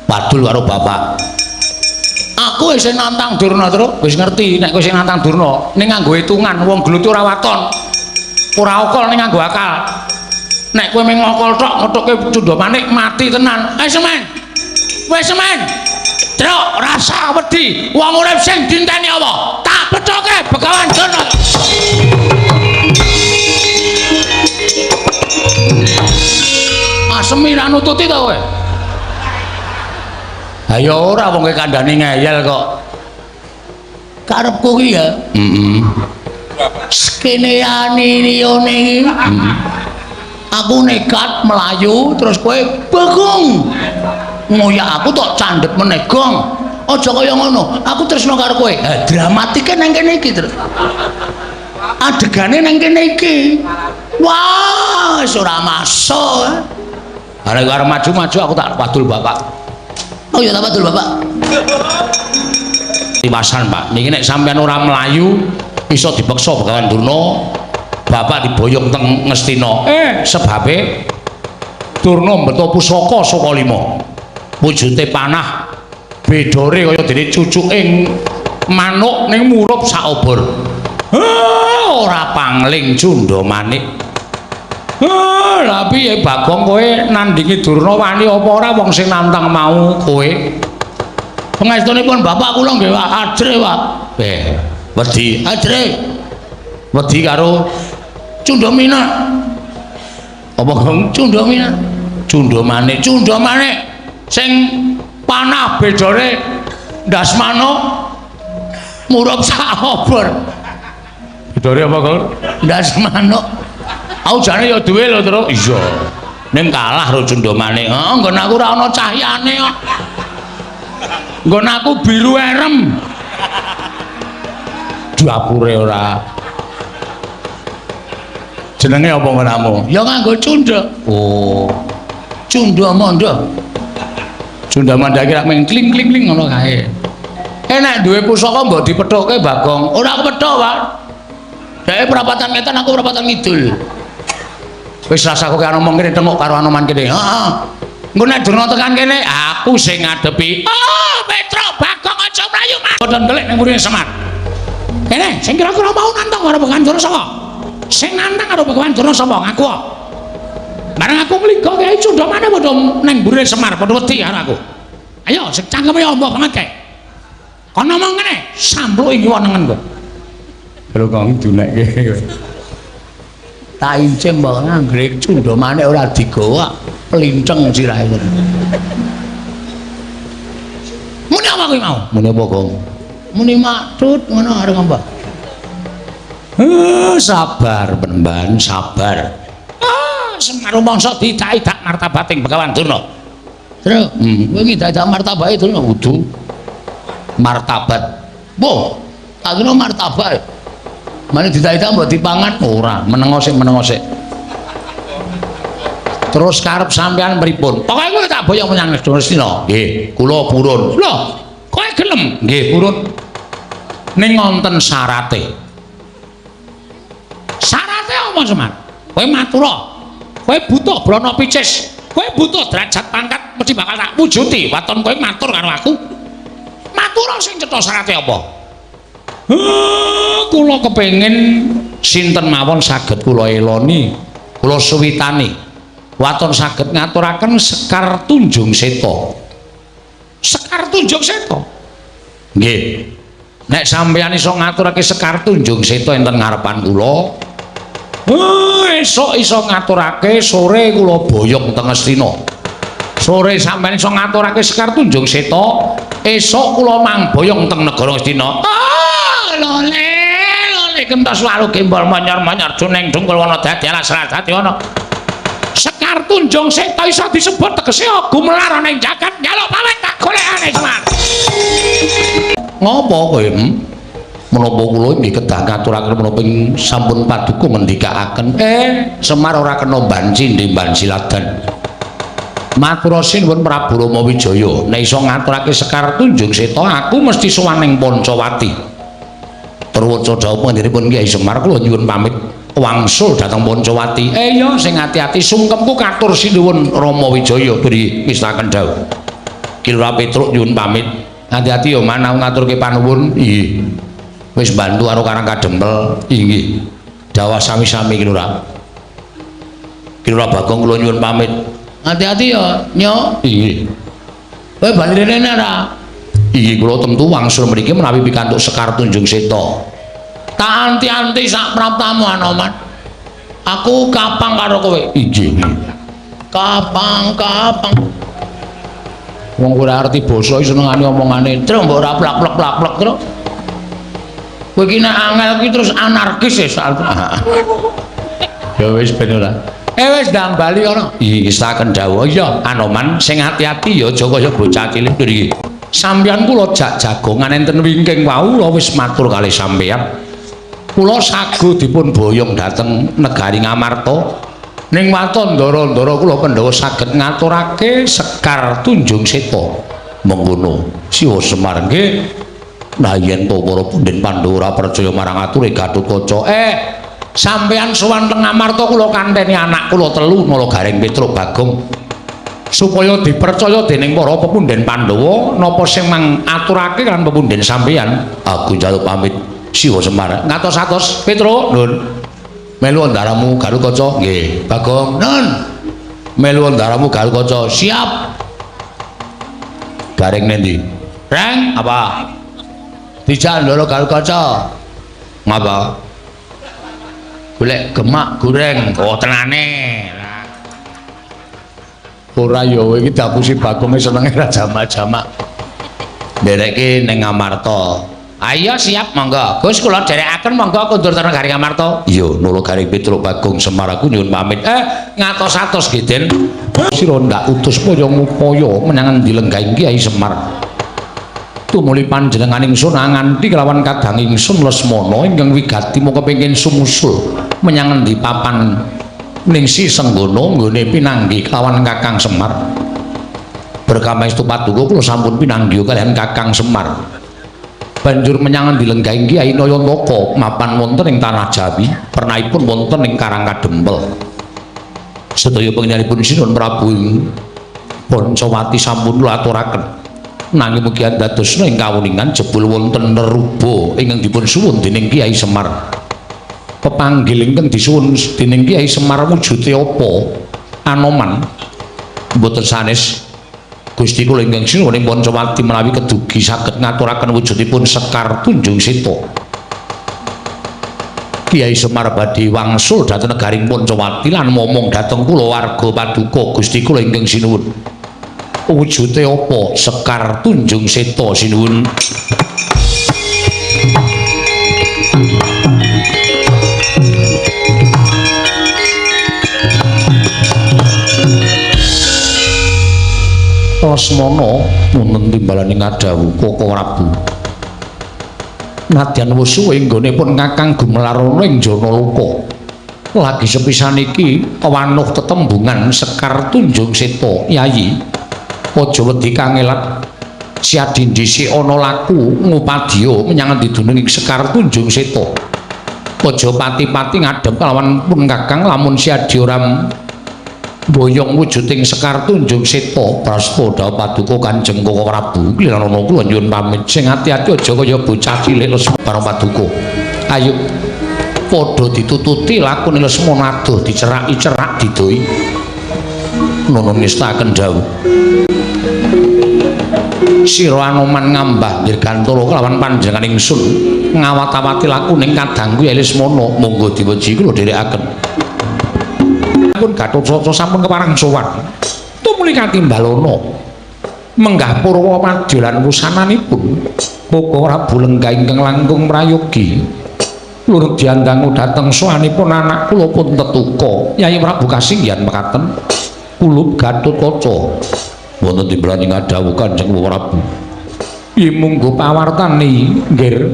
Padul karo bapak. Aku wis nantang Durna, Truk. Wis ngerti nek kowe sing nantang Durna, ning nganggo hitungan wong gelut ora waton. Ora okol ning nganggo akal. Nek kowe ming ngokol tok ngethuke Cundamanik mati tenan. Ayo semen. Wis semen. Truk rasa wedi wong urip sing dinteni apa? Tak pethoke Begawan Durna. Asemi ra nututi to kowe? Ha ya ora wong kowe kandhane ngeyel kok. Karepku ki ya. Heeh. Skeneane liyane iki. Aku nekat melayu terus kowe Bagong. Ngoyak aku tok candhet meneh gong. Aja kaya ngono. Aku tresno karo kowe. Ha dramatike nang kene iki, Tru. Adegane nang kene iki. Wah, wis ora masuk. Ha nek arep maju-maju aku tak wadul bapak. Oh ya tak wadul bapak. Tiwasan, Pak. Niki nek sampean ora mlayu iso dipeksa Begawan Durna, bapak diboyong teng Ngastina. Sebabe Durna mbeto pusaka saka lima. Wujude panah bedore kaya dene cucuke manuk ning murup saobor. Ora pangling Cunda Manik. Lha piye Bagong kowe nandingi Durna wani apa ora wong sing nantang mau kowe? Pangestunipun bapak kula nggih Pak, ajre Pak. Wedi ajre. Wedi karo Cunda Minak. Apa Gong? Cunda Minak. Cunda Manik, Cunda Manik sing panah bedore ndas manuk murup sak obor. Bedore apa, Gong? Ndas manuk. Aku jane ya duwe lho, Tru. Iya. Ning kalah karo Cunda Manik. Heeh, nggon aku ora ana cahyane kok. Nggon aku biru erem. Dapure ora. Jenenge apa nggonamu? Ya nganggo cunda. Oh. Cunda Manda. Cunda Manda iki rak mung kling-kling ngono kae. Nek duwe pusaka mbok dipethukke Bagong. Ora kepethuk, Pak. Dheke perapatan ngetan aku perapatan ngidul. Wis rasa kowe ngomong kene tengok karo Anoman kene. Heeh. Engko nek Durna tekan kene, aku sing ngadepi. Oh, Petruk Bagong aja mlayu, Mas. Padha ndelik ning mburine Semar. Kene, sing kira-kira mau nantang karo Begawan Durna sapa? Sing nantang karo Begawan Durna sapa? Ngaku. Bareng aku ngliga kae Cunda maneh padha ning mburine Semar, padha wedi karo aku. Ayo, sing cangkeme amba banget kae. Kono ngomong ngene, sampluke ngiwa nengen kowe. Lho kok dunekke kowe. Tak incim mbok anggere Cunda Manik ora digawa plinceng sirahe. Muni apa kowe mau? Muni apa, Gong? Muni maktut ngono arep ngomong. Sabar Penemban, sabar. Ah, Semar rumangsa diidak-idak martabating Begawan Durna. Tru, kowe ngidak-idak martabake Durna kudu martabat. Wah, tak kira martabak. Mane diidak-idak mbok dipangan ora, menengo sik, menengo sik. Terus karep sampean pripun? Pokoke kowe tak boyong menyang Ngastina. Nggih, kula purun. Lho, kowe gelem? Nggih, purun. Ning wonten syarate. Syarate apa, Semar? Kowe matura. Kowe butuh brana picis. Kowe butuh derajat pangkat mesti bakal tak wujuti. Waton kowe matur karo aku. Matura sing cetha syarate apa? Kula kepengin sinten mawon saged kula eloni, kula suwitani. Waton saged ngaturaken Sekar Tunjung Seta. Sekar Tunjung Seta. Nggih. Nek sampeyan iso ngaturake Sekar Tunjung Seta enten ngarepan kula, esuk iso ngaturake, sore kula boyong teng Ngastina. Sore sampeyan iso ngaturake Sekar Tunjung Seta, esuk kula mangboyong teng negara Ngastina. Lole, lole kentos walu gembol monyor-monyor juneng dungkul wana dadi alas dadi ana. Sekar Tunjung Seta iso disebut tegese gumelar ana ing jagat njaluk pamit tak golekane Semar. Ngopo kowe? Menapa kula nggih kedah ngaturaken menapa ing sampun paduka ngendikaaken. Semar ora kena banci ndimban siladan. Matur sinuwun Prabu Rama Wijaya, nek iso ngaturake Sekar Tunjung Seta aku mesti sowan ning Pancawati. Truwaca dawuh panjenenganipun Kyai Semar kula nyuwun pamit wangsul dhateng Pancawati. Iya sing ati-ati sungkemku katur sinuwun Rama Wijaya beri mistaken dawuh. Ki Lurah Petruk nyuwun pamit. Ati-ati ya manau ngaturke panuwun. Nggih. Wis bantu karo Karang Kadempel. Inggih. Dawah sami-sami Ki Lurah. Ki Lurah Bagong kula nyuwun pamit. Ati-ati ya, Nyok. Inggih. Kowe bali rene ora? Inggih kula tentu wangsul mriki menawi pikantuk Sekar Tunjung Seta. Tak anti-anti sak praptamu Anoman. Aku kapang karo kowe. Inggih. Kapang, kapang. Wong ora ngerti basa iki senengane omongane, "Truk mbok ora plak-plak-plak-plak, Truk." Kowe iki nek angel iki terus anarkis ya. Ya wis ben ora. Wis ndang bali ana. Iki saken dawuh ya Anoman sing ati-ati ya aja kaya bocah cilik iki. Sampeyan kula jak jagongan enten wingking wau kula wis matur kalih sampeyan. Kula sago dipun boyong dhateng negari Ngamarta. Ning waton ndara-ndara kula Pandhawa saged ngaturake Sekar Tunjung Seta. Mengkono Siwa Semar nggih. Nah yen to para punden Pandhawa ora percaya marang ature Gatotkaca. Sampeyan sowan teng Ngamarta kula kanteni anak kula telu Nala Gareng Petruk Bagong. Supaya dipercaya dening para pepunden Pandhawa napa sing mang aturake kan pepunden sampeyan. Aku njaluk pamit Siwa Semar. Ngatos-atos Petruk, Nun. Melu ndaramu Gatotkaca. Nggih. Bagong, Nun. Melu ndaramu Gatotkaca. Siap. Gareng nendi? Reng, apa? Dijak ndara Gatotkaca. Ngapa? Golek gemak goreng. Oh, tenane. Ora ya kowe iki diapusi Bagonge senenge ra jamak-jamak. Ndereke ning Ngamarta. Ayo siap monggo. Gus kula dherekaken monggo kundur teng negari Ngamarta. Iya, Nala Gareng Petruk Bagong Semar aku nyuwun pamit. Ngatos-atos nggih, Den. Sira ndak utus kaya ngupaya menyang endi lenggahing Kyai Semar. Tumuli panjenengan ingsun nganti kelawan kadang ingsun Lesmana ingkang wigati mung kepengin sumusul menyang endi papan Ningsih Senggana nggone pinanggih kelawan Kakang Semar. Berkamestu paduka kula sampun pinanggih kaliyan Kakang Semar. Banjur menyang endi lenggahing Kyai Nayantaka mapan wonten ing tanah Jawi, pernahipun wonten ing Karang Kadempel. Sedaya panjenenganipun Sinuwun Prabu Pancawati sampun kula aturaken. Nanging mugi andadosna ing kawuningan jebul wonten neruba ingkang dipun suwun dening Kyai Semar. Pepanggil ingkang disuwun dening Kyai Semar wujude apa? Anoman. Mboten sanes. Gusti kula ingkang sinuwun ing Pancawati menawi kedugi saged ngaturaken wujudipun Sekar Tunjung Seta. Kyai Semar badhe wangsul dhateng negaring Pancawati lan momong dhateng kula warga paduka Gusti kula ingkang sinuwun. Wujude apa? Sekar Tunjung Seta sinuwun. Lesmana wonten timbalane ngadhawuh Koko Prabu. Nadyan wis suwe nggonipun Kakang gumelar ana ing Janaloka. Lagi sepisan iki wanuh tetembungan Sekar Tunjung Seta, Yayi. Aja wedi kangelan. Siadi dhisik ana laku ngupadya menyang endi dunung Sekar Tunjung Seta. Aja pati-pati ngadhep kelawan pun Kakang lamun siadi ora boyong wujuding Sekar Tunjung Seta. Prasta dawuh paduka Kanjeng Koko Prabu. Kliranana kula nyuwun pamit. Sing ati-ati aja kaya bocah cilik Lesmana paduka. Ayo padha ditututi lakune Lesmana adoh diceraki-cerak didoi. Nuwun ngestaken dawuh. Sira Anoman ngambah dirgantara kelawan panjenengan ingsun ngawat-awati lakuning kadangku ya Lesmana. Monggo diweji kula dherekaken. Pun Gatotkaca sampun kepareng sowan. Tumuli katimbalana menggah purwa madya lan wusananipun Koko Prabu lenggah ingkang langkung prayogi. Lurug diandangu dhateng sowanipun anak kula pun tetuka. Yai Prabu kasinggihan mekaten kulub Gatotkaca. Wonten timbalane ngadhawuh Kanjeng Prabu. Yen munggo pawartani nggir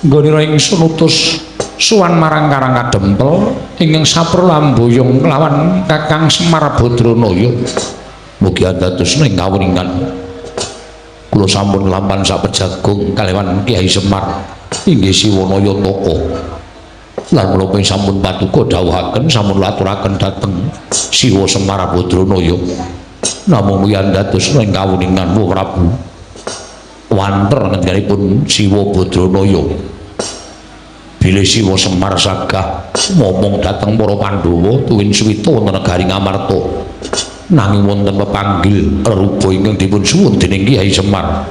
nggone ingsun utus sowan marang Karang Kadempel ingkang saprla lamboyong kelawan Kakang Semar Badranaya. Mugi andadosna ing kawuningan. Kula sampun nglampahan sapejagung kaliwan Kyai Semar inggih Siwa Nayantaka. Lan menapa sampun paduka dawuhaken sampun laturaken dhateng Siwa Semar Badranaya. Namung mugi andadosna ing kawuningan Prabu. Wanter ngendikanipun Siwa Badranaya. Bilih Siwa Semar sagah momong dhateng para Pandhawa tuwin suwita wonten negari Ngamarta. Nanging wonten pepanggil reruba ingkang dipun suwun dening Kyai Semar.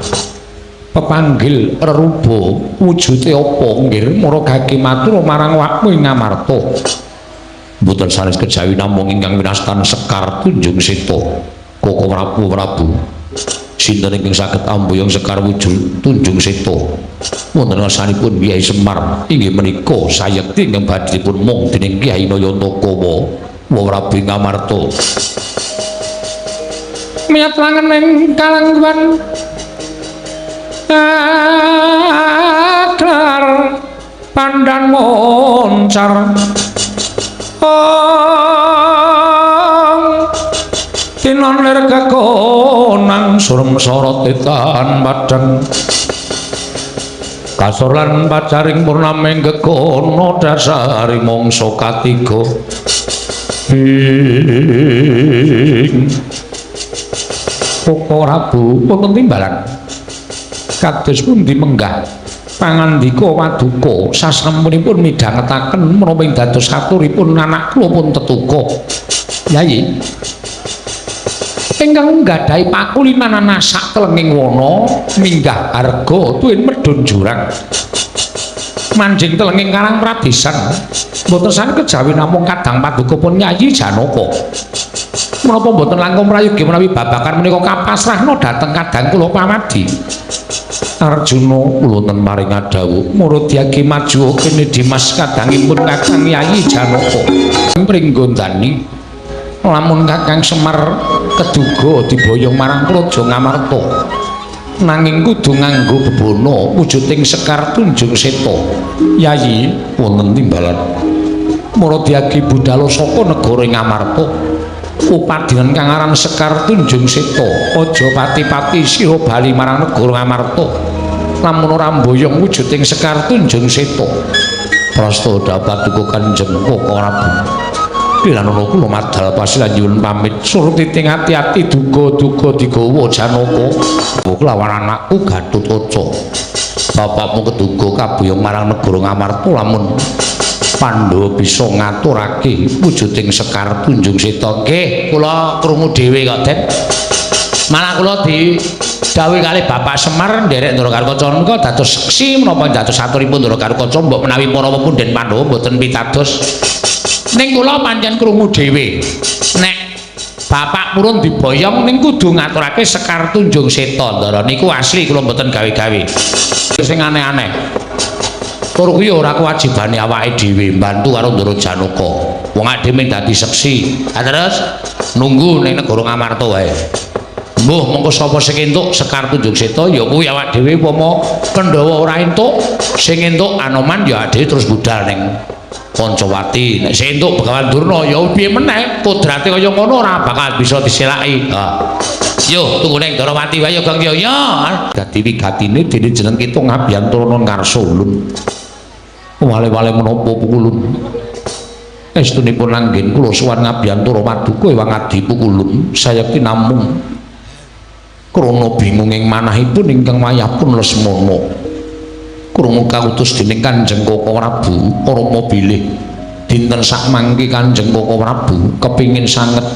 Pepanggil reruba wujude apa nggir maragake matur marang awakmu ing Ngamarta. Mboten sanes kejawi namung ingkang winastan Sekar Tunjung Seta. Koko Prabu Prabu. Sinten ingkang saged amboyong Sekar Wujud Tunjung Seta? Wonten ngarsanipun Kyai Semar inggih menika sayekti ingkang badhe dipun mong dening Kyai Nayantaka wa Prabu Ngamarta. Miyat langen ing kalangguan aklar pandan moncar ong tinon lir kekonang surem sorot tan padang kasor lan pacaring purnaming gegono dasari mangsa katiga ing Koko Prabu wonten timbalan kados pundi menggah pangandika paduka sasampunipun midhangetaken menapa ing dados aturipun anak kula pun tetuka. Yayi ingkang nggadahi pakulinan sak telenging wana minggah harga tuwin medhun jurang manjing telenging Karang Pradesan mboten sane kejawi namung kadang paduka pun Yayi Janaka. Menapa mboten langkung prayogi menawi babagan menika kapasrahna dhateng kadang kula pamadi. Arjuna kula wonten paring dawuh murudyagi maju kene Dimas kadangipun Kakang Yayi Janaka. Pringgondani lamun Kakang Semar keduga diboyong marang Praja Ngamarta nanging kudu nganggo bebana wujuding Sekar Tunjung Seta. Yayi wonten timbalan murudyagi budala saka negara Ngamarta upadinan kang aran Sekar Tunjung Seta aja pati-pati sira bali marang negara Ngamarta lamun ora mboyong wujuding Sekar Tunjung Seta. Prasta dapat duka Kanjeng Koko Prabu. Pilanono kula madal pasilan nyuwun pamit surtiting ati-ati duga-duga digawa Janaka kelawan anakku Gatotkaca. Bapakmu keduga kaboyong marang negara Ngamarta lamun Pandhawa bisa ngaturake wujuding Sekar Tunjung Seta. Nggih, kula krungu dhewe kok, Den. Malah kula didhawuhi kalih Bapak Semar nderek Ndara Garukaca menika dados seksi menapa dados aturipun Ndara Garukaca mbok menawi para pepunden Pandhawa mboten pitados. Ning kula pancen krungu dhewe. Nek bapak purun diboyong ning kudu ngaturake Sekar Tunjung Seta, Ndara. Niku asli kula mboten gawe-gawe. Sing aneh-aneh. Tur kuwi ora kewajibane awake dhewe mbantu karo Ndara Janaka. Wong awake dhewe dadi seksi. Ha terus nunggu ning negara Ngamarta wae. Mbuh mengko sapa sing entuk Sekar Tunjung Seta ya kuwi awake dhewe upama Pandhawa ora entuk, sing entuk Anoman ya awake dhewe terus budal ning Pancawati. Nek sing entuk Begawan Durna ya piye meneh kodrate kaya ngono ora bakal bisa diselaki. Ha. Yo tunggu ning Darawati wae ya Kang yo. Ya. Dadi wigatine dene jeneng kita ngabiyantara ngarsa ulun. Wale-wale menapa pukulun. Estunipun anggen kula sowan ngabiyantara paduka ewang adi pukulun sayekti namung krana bingung ing manahipun ingkang wayahpun Lesmana. Krungu kautus dening Kanjeng Koko Prabu Rama bilih dinten sakmangke Kanjeng Koko Prabu kepingin sanget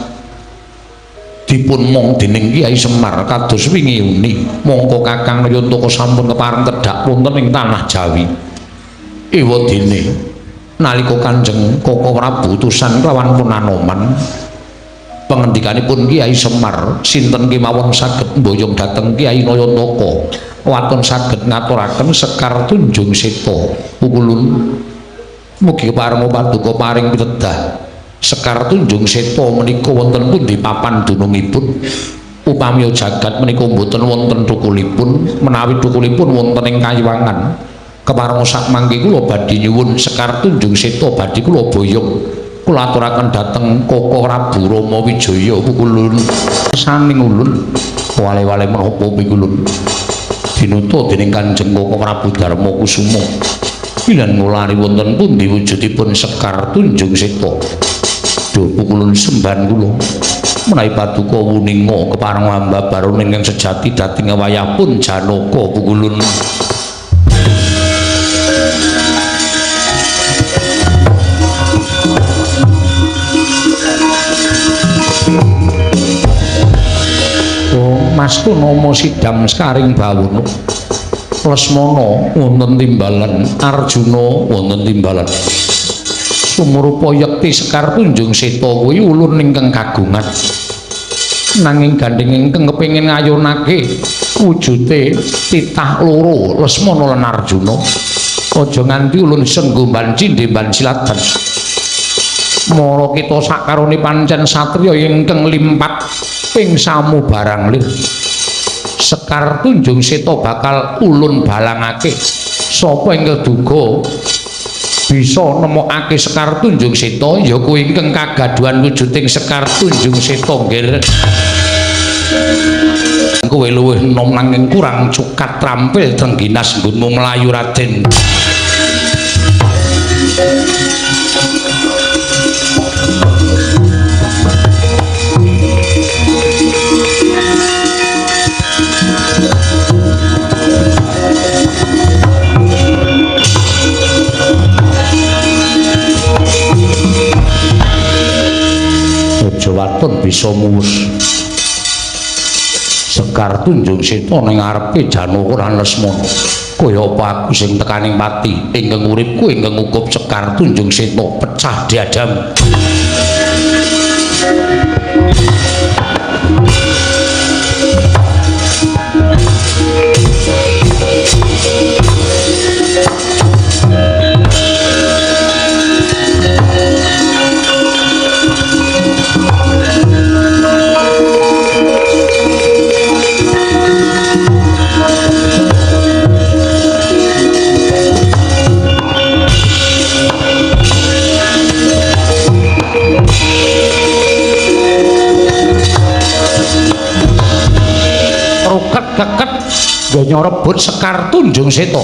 dipun mong dening Kyai Semar kados wingi uni mongko Kakang Nayantaka sampun kepareng tedhak wonten ing tanah Jawi. Ewa dene nalika Kanjeng Koko Prabu utusan kelawan pun Anoman pangendikanipun Kyai Semar sinten kemawon saged mboyong dhateng Kyai Nayantaka waton saged ngaturaken Sekar Tunjung Seta. Pukulun mugi kepareng paduka paring pitedah Sekar Tunjung Seta menika wonten pundi papan dunungipun? Upami jagat menika mboten wonten thukulipun, menawi thukulipun wonten ing kayiwangan. Kepareng sak mangke kula badhe nyuwun Sekar Tunjung Seta badhe kula boyong kula aturaken dhateng Koko Prabu Rama Wijaya. Pukulun saning ulun wale-wale menapa pikulun dinuta dening Kanjeng Koko Prabu Darma Kusuma bilan ngulari wonten pundi wujudipun Sekar Tunjung Seta. Duh pukulun sembahan kula menawi paduka wuninga kepareng hamba baron ingkang sejati dhateng wayahpun Janaka. Pukulun Mas Purnomo sidam sekaring bawono Lesmana wonten timbalan Arjuna wonten timbalan sumurupa yekti Sekar Tunjung Seta kuwi ulun ingkang kagungan. Nanging gandeng ingkang kepengin ngayunake wujute titah loro Lesmana lan Arjuna. Aja nganti ulun senggo banci ndemban silatan. Mara kita sakarone pancen satriya ingkang limpat ing samubarang lir. Sekar Tunjung Seta bakal ulun balangake. Sapa ingkang duga bisa nemokake Sekar Tunjung Seta ya kuwi ingkang kagaduhan wujuding Sekar Tunjung Seta nggih. Kowe luwih enom nanging kurang cukat trampil trengginas nggonmu mlayu Raden. Aja waton bisa muwus. Sekar Tunjung Seta ning ngarepe Janaka lan Lesmana. Kaya apa aku sing tekaning pati ingkang uripku ingkang ngukup Sekar Tunjung Seta pecah diadam. Keket donya rebut Sekar Tunjung Seta.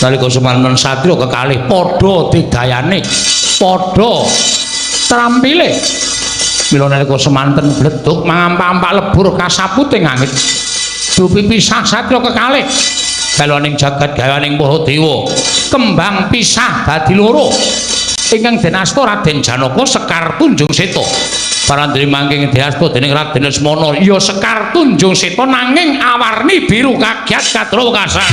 Nalika semanten satriya kekalih padha didayane, padha trampile. Mila nalika semanten bleduk mangampak-ampak lebur kasaputing angin. Dupi pisah satriya kekalih. Galoning jagat gawaning para dewa, kembang pisah dadi loro. Ingkang den asta Raden Janaka Sekar Tunjung Seta. Parandene mangking diasta dening Raden Lesmana ya Sekar Tunjung Seta nanging awarni biru kagiat kadra wekasan.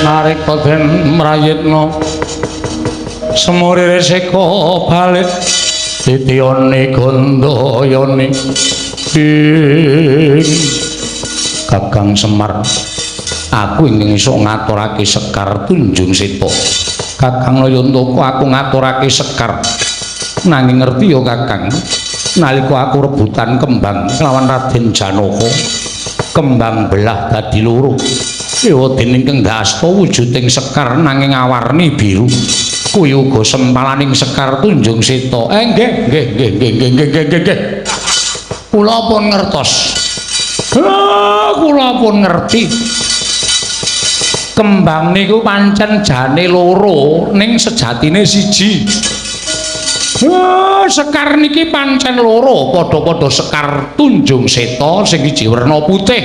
Narika den mrayitna semurire seka balik titiyane gandayane ing Kakang Semar, aku ingin iso ngaturake Sekar Tunjung Seta. Kakang Nayantaka, aku ngaturake Sekar. Nanging ngerti ya Kakang, nalika aku rebutan kembang lawan Raden Janaka, kembang belah dadi loro. Ewa dening kang asta wujuding sekar nanging awarni biru. Kuwi uga sempalaning Sekar Tunjung Seta. Nggih, nggih, nggih, nggih, nggih, nggih, nggih, nggih. Kula pun ngertos. Kula pun ngerti. Kembang niku pancen jane loro ning sejatine siji. Sekar niki pancen loro, padha-padha Sekar Tunjung Seta sing siji werna putih,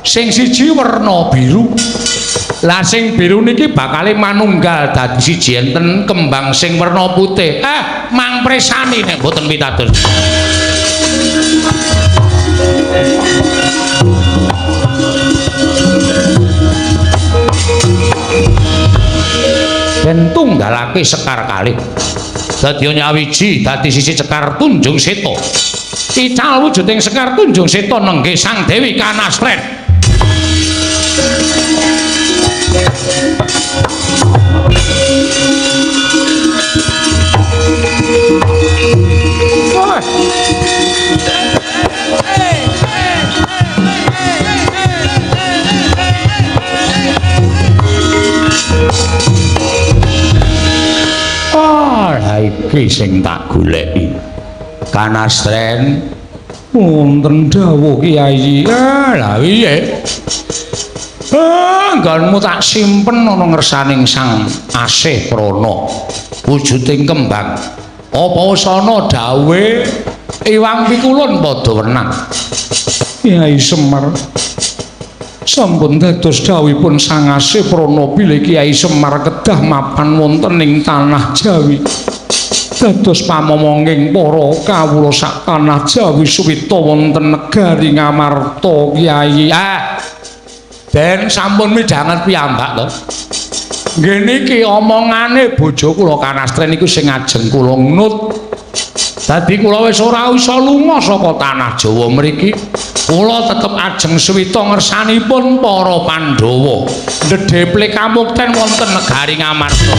sing siji werna biru. Lah sing biru niki bakale manunggal dadi siji enten kembang sing werna putih. Mangpresani nek mboten pitados. Den tunggalake sekar kalih. Dadi nyawiji dadi sisi Sekar Tunjung Seta. Ical wujuding Sekar Tunjung Seta nenggih Sang Dewi Kanastren. Iki sing tak goleki. Kanastren, Wonten dawuh Kyai. Ah, lha piye? Ah, nggonmu tak simpen ana ngersaning Sang Asih Prana. Wujuding kembang. Apa wis ana dawuhe Iwang Pikulun padha wenang. Kyai Semar sampun dados dawuhipun Sang Asih Prana bilih Kyai Semar kedah mapan wonten ing tanah Jawi. Dados pamomonging para kawula sak tanah Jawi suwita wonten negari Ngamarta Kyai. Ah. Ben sampun midhanget piyambak to. Nggih niki omongane bojo kula Kanastren niku sing ajeng kula nut. Dadi kula wis ora iso lunga saka tanah Jawa mriki. Kula tetep ajeng suwita ngersanipun para Pandhawa. Ndhedheple kamukten wonten negari Ngamarta.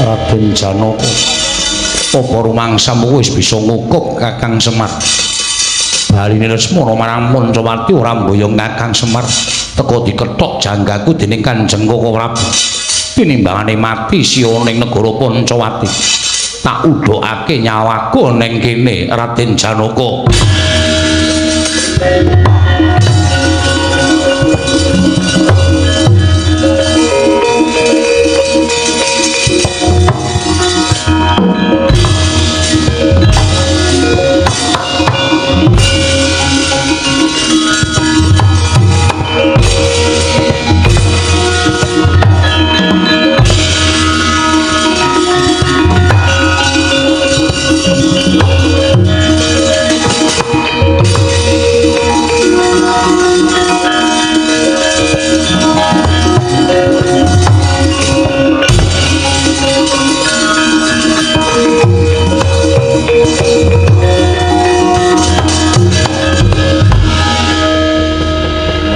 Raden Janaka, apa rumangsamu wis bisa ngukup Kakang Semar? Baline Lesmana marang Pancawati ora mboyong Kakang Semar, teka dikethok janggaku dening Kanjeng Koko Prabu. Tinimbangane mati siya ning negara Pancawati. Tak udhokake nyawaku ning kene Raden Janaka.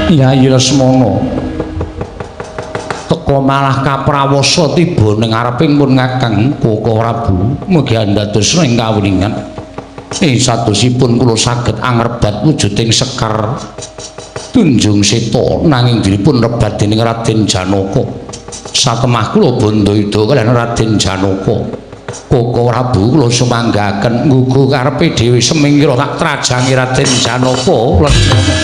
Yayi Lesmana teka malah kaprawasa tiba ning ngareping pun Kakang Koko Prabu. Mugi andados ing kawuningan ing sadosipun kula saged angrebat wujuding sekar Tunjung Seta nanging dipun rebat dening Raden Janaka. Satemah kula bandayuda kaliyan Raden Janaka. Koko Prabu kula sumanggaken nggugu karepe dhewe semingkira tak trajangi Raden Janaka Lesmana.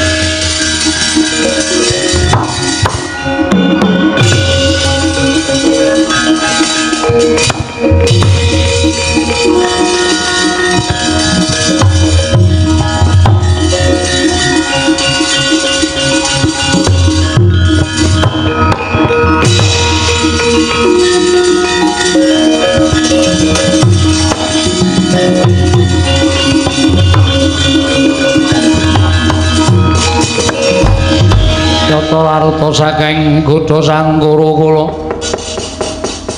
Yata laruta saking godha sang Guru kula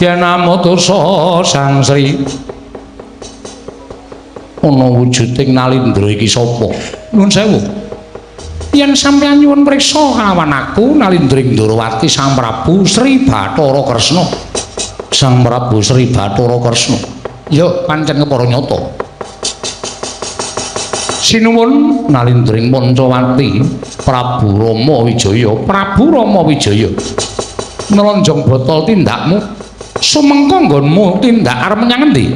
yen amutusa Sang Sri ana wujuding Nalindra iki sapa? Nuwun sewu. Yen sampeyan nyuwun priksa kalawan aku Nalindra Ndrawati Sang Prabu Sri Bathara Kresna. Sang Prabu Sri Bathara Kresna. Ya pancen kepara nyata. Sinuwun Nalindring Pancawati Prabu Rama Wijaya. Prabu Rama Wijaya. Nelonjong botol tindakmu. Sumengko nggonmu tindak arep menyang endi?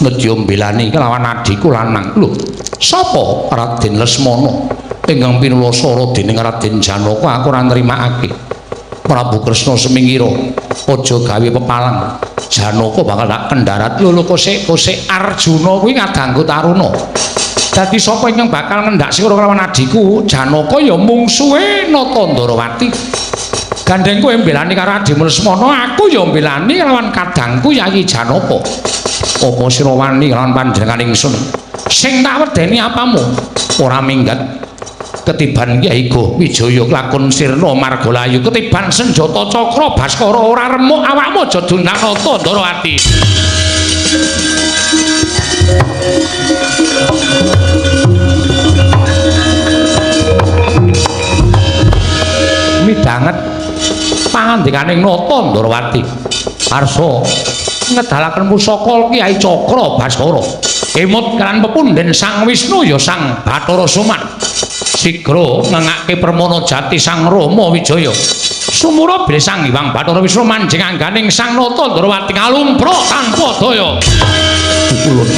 Nedya mbelani kelawan adhiku lanang. Lho, sapa? Raden Lesmana. Ingkang pinulasara dening Raden Janaka aku ora nrimakake. Prabu Kresna semingkira aja gawe pepalang. Janaka bakal tak kendharat. Lho lho kosek-kosek Arjuna kuwi ngadangku Taruna. Dadi sapa ingkang bakal ngendak sira kelawan adhiku Janaka ya mungsuhe Nata Ndrawati. Gandeng kowe mbelani karo adhimu Lesmana, aku ya mbelani kelawan kadangku Yayi Janaka. Apa sira wani kelawan panjenengan ingsun? Sing tak wedeni apamu? Ora minggat. Ketiban Kyai Goh Wijaya lakon sirna margalayu, ketiban senjata cakra Baskara ora remuk awakmu aja dunang nata Ndorowati. Midhanget pangandikaning Nata Ndorowati arsa ngedalaken pusaka Kyai Cakra Baskara. Emut kalan pepundhen Sang Wisnu ya Sang Bathara Suman. Sigra ngengake permana jati Sang Rama Wijaya. Sumura bilih Sang Hyang Bathara Wisnu manjing angganing Sang Nata Ndorowati ngalumpruk tanpa daya. Pukulun.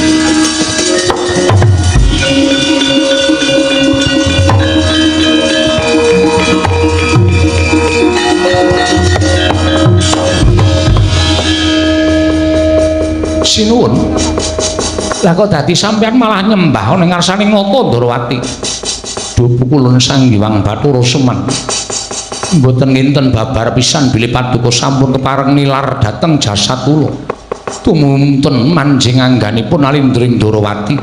Sinuwun. Lah kok dadi sampeyan malah nyembah ana ngarsane Nata Ndorowati. Pukulun Sang Hyang Bathara Suman. Mboten nginten babar pisan bilih paduka sampun kepareng nilar dhateng jasad kula. Tumunten manjing angganipun Alindring Ndorowati.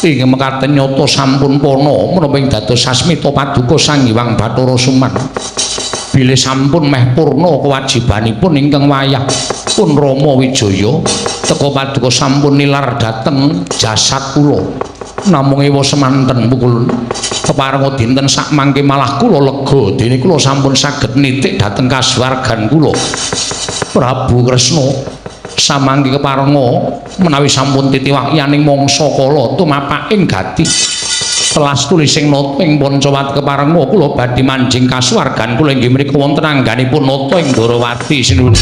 Ing mekaten nyata sampun pana menapa ing dados sasmita paduka Sang Hyang Bathara Suman. Bilih sampun meh purna kewajibanipun ingkang wayah pun Rama Wijaya teka paduka sampun nilar dhateng jasad kula. Namung ewa semanten pukul keparenga dinten sakmangke malah kula lega dene kula sampun saged nitik dhateng kasuwargan kula. Prabu Kresna samangke keparenga menawi sampun titiwahyaning mangsa kala tumapaking gati telas tulising nata ing Pancawati keparenga kula badhe manjing kasuwargan kula inggih mriku wonten angganipun Nata ing Ndorowati. Sinuwun.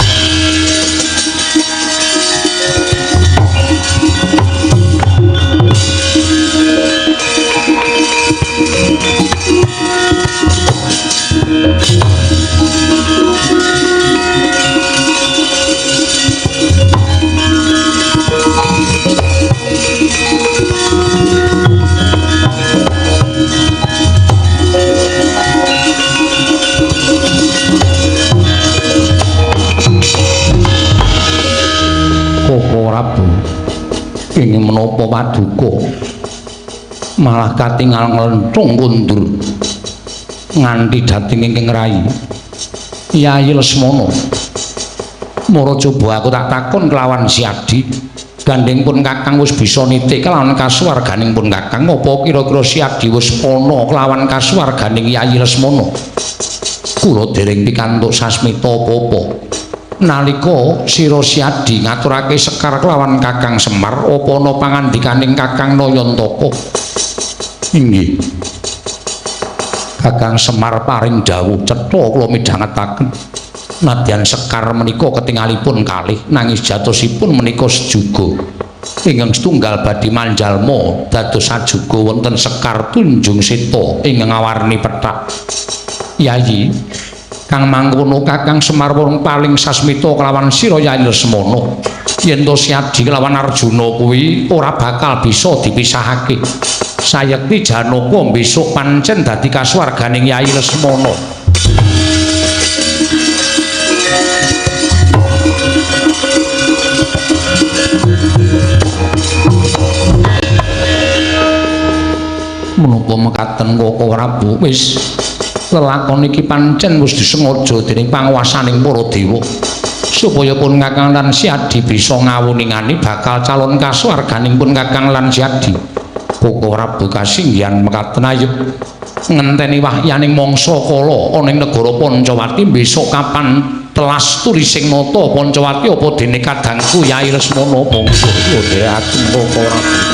Koko Prabu ingin menapa paduka malah katingal nglenthung kundur nganti dhateng ingkang rai Yayi Lesmana. Mara coba aku tak takon kelawan Siadi, gandeng pun kakang wis bisa nitik kelawan kasuwarganing pun kakang, apa kira-kira Siadi wis pana kelawan kasuwarganing Yayi Lesmana? Kula dereng pikantuk sasmita apa-apa. Nalika sira Siadi ngaturake sekar kelawan Kakang Semar, apa ana pangandikaning Kakang Nayantaka? Inggih. Kakang Semar paring dawuh cetha kula midhangetaken. Nadyan sekar menika ketingalipun kalih nanging jatosipun menika sejuga. Ingkang setunggal badhe manjalma dados sajuga wonten sekar Tunjung Seta ingkang awarni pethak. Yayi, kang mangkono Kakang Semar wong paling sasmita kelawan sira Yayi Lesmana. Yen to Siadi kelawan Arjuna kuwi ora bakal bisa dipisahake. Sayekti Janaka besok pancen dadi kasuwarganing Yayi Lesmana. Menapa mekaten Koko Prabu, wis lelakon iki pancen wis disengaja dening panguwasaning para dewa supaya pun Kakang lan Siadi bisa ngawuningani bakal calon kasuwarganing pun Kakang lan Siadi. Koko Prabu kasinggihan mekaten, ayo ngenteni wahyaning mangsa kala ana ing negara Pancawati besok kapan telas tulising nata Pancawati apa dene kadangku Yayi Lesmana. Monggo ndherekaken Koko Prabu.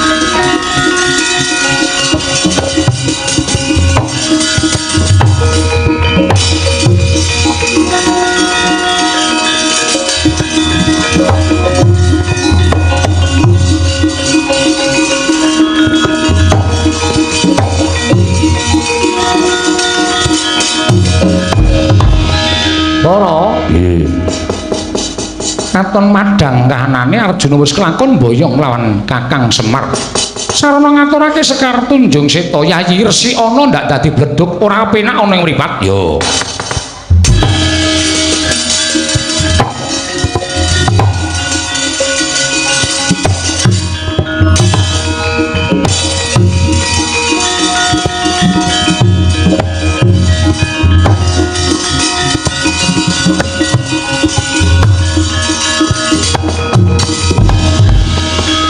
Para nggih. Katon madhang kahanane Arjuna wis kelakon boyong lawan Kakang Semar. Sarana ngaturake Sekar Tunjung Seta, Yayi Resi ana ndak dadi bledhug ora penak ana ing mripat. Yo.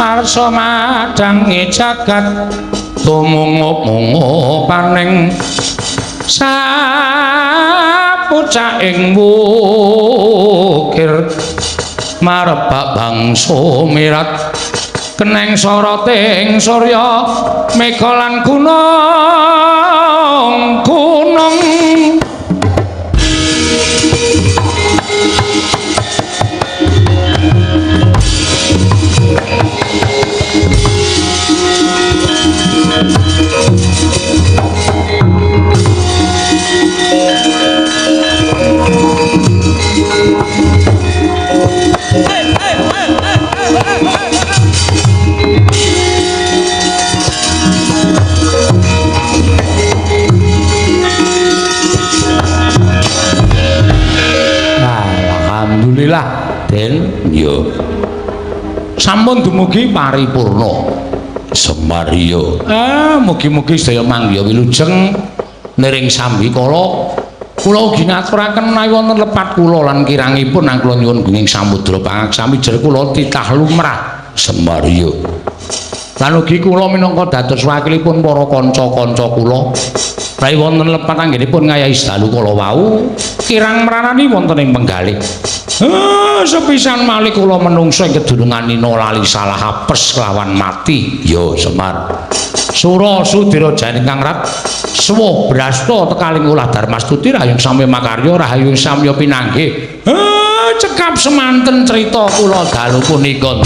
Arsa madhangi jagat tumungup-mungup paning sapucaking wukir marebak bangsa mirat keneng soroting surya mega lan gunung gunung. Alhamdulillah, Den. Iya. Sampun dumugi paripurna. Semar iya. Mugi-mugi sedaya manggiha wilujeng niring sambikala. Kula ugi ngaturaken menawi wonten lepat kula lan kirangipun nang kula nyuwun gunging samudra pangaksami jer kula titah lumrah. Semar iya. Lan ugi kula minangka dados wakilipun para kanca-kanca kula menawi wonten lepat anggenipun ngayahi dalu kala wau kirang mranani wonten ing penggalih. Sepisan malih kula menungso ing kedunungan nina lali salah apes kelawan mati. Ya Semar. Sura Sudira janing kang rat suwa brasta tekaling ulah darmastuti rahayung samya makarya rahayung samya pinanggih. Cekap semanten crita kula dalu punika.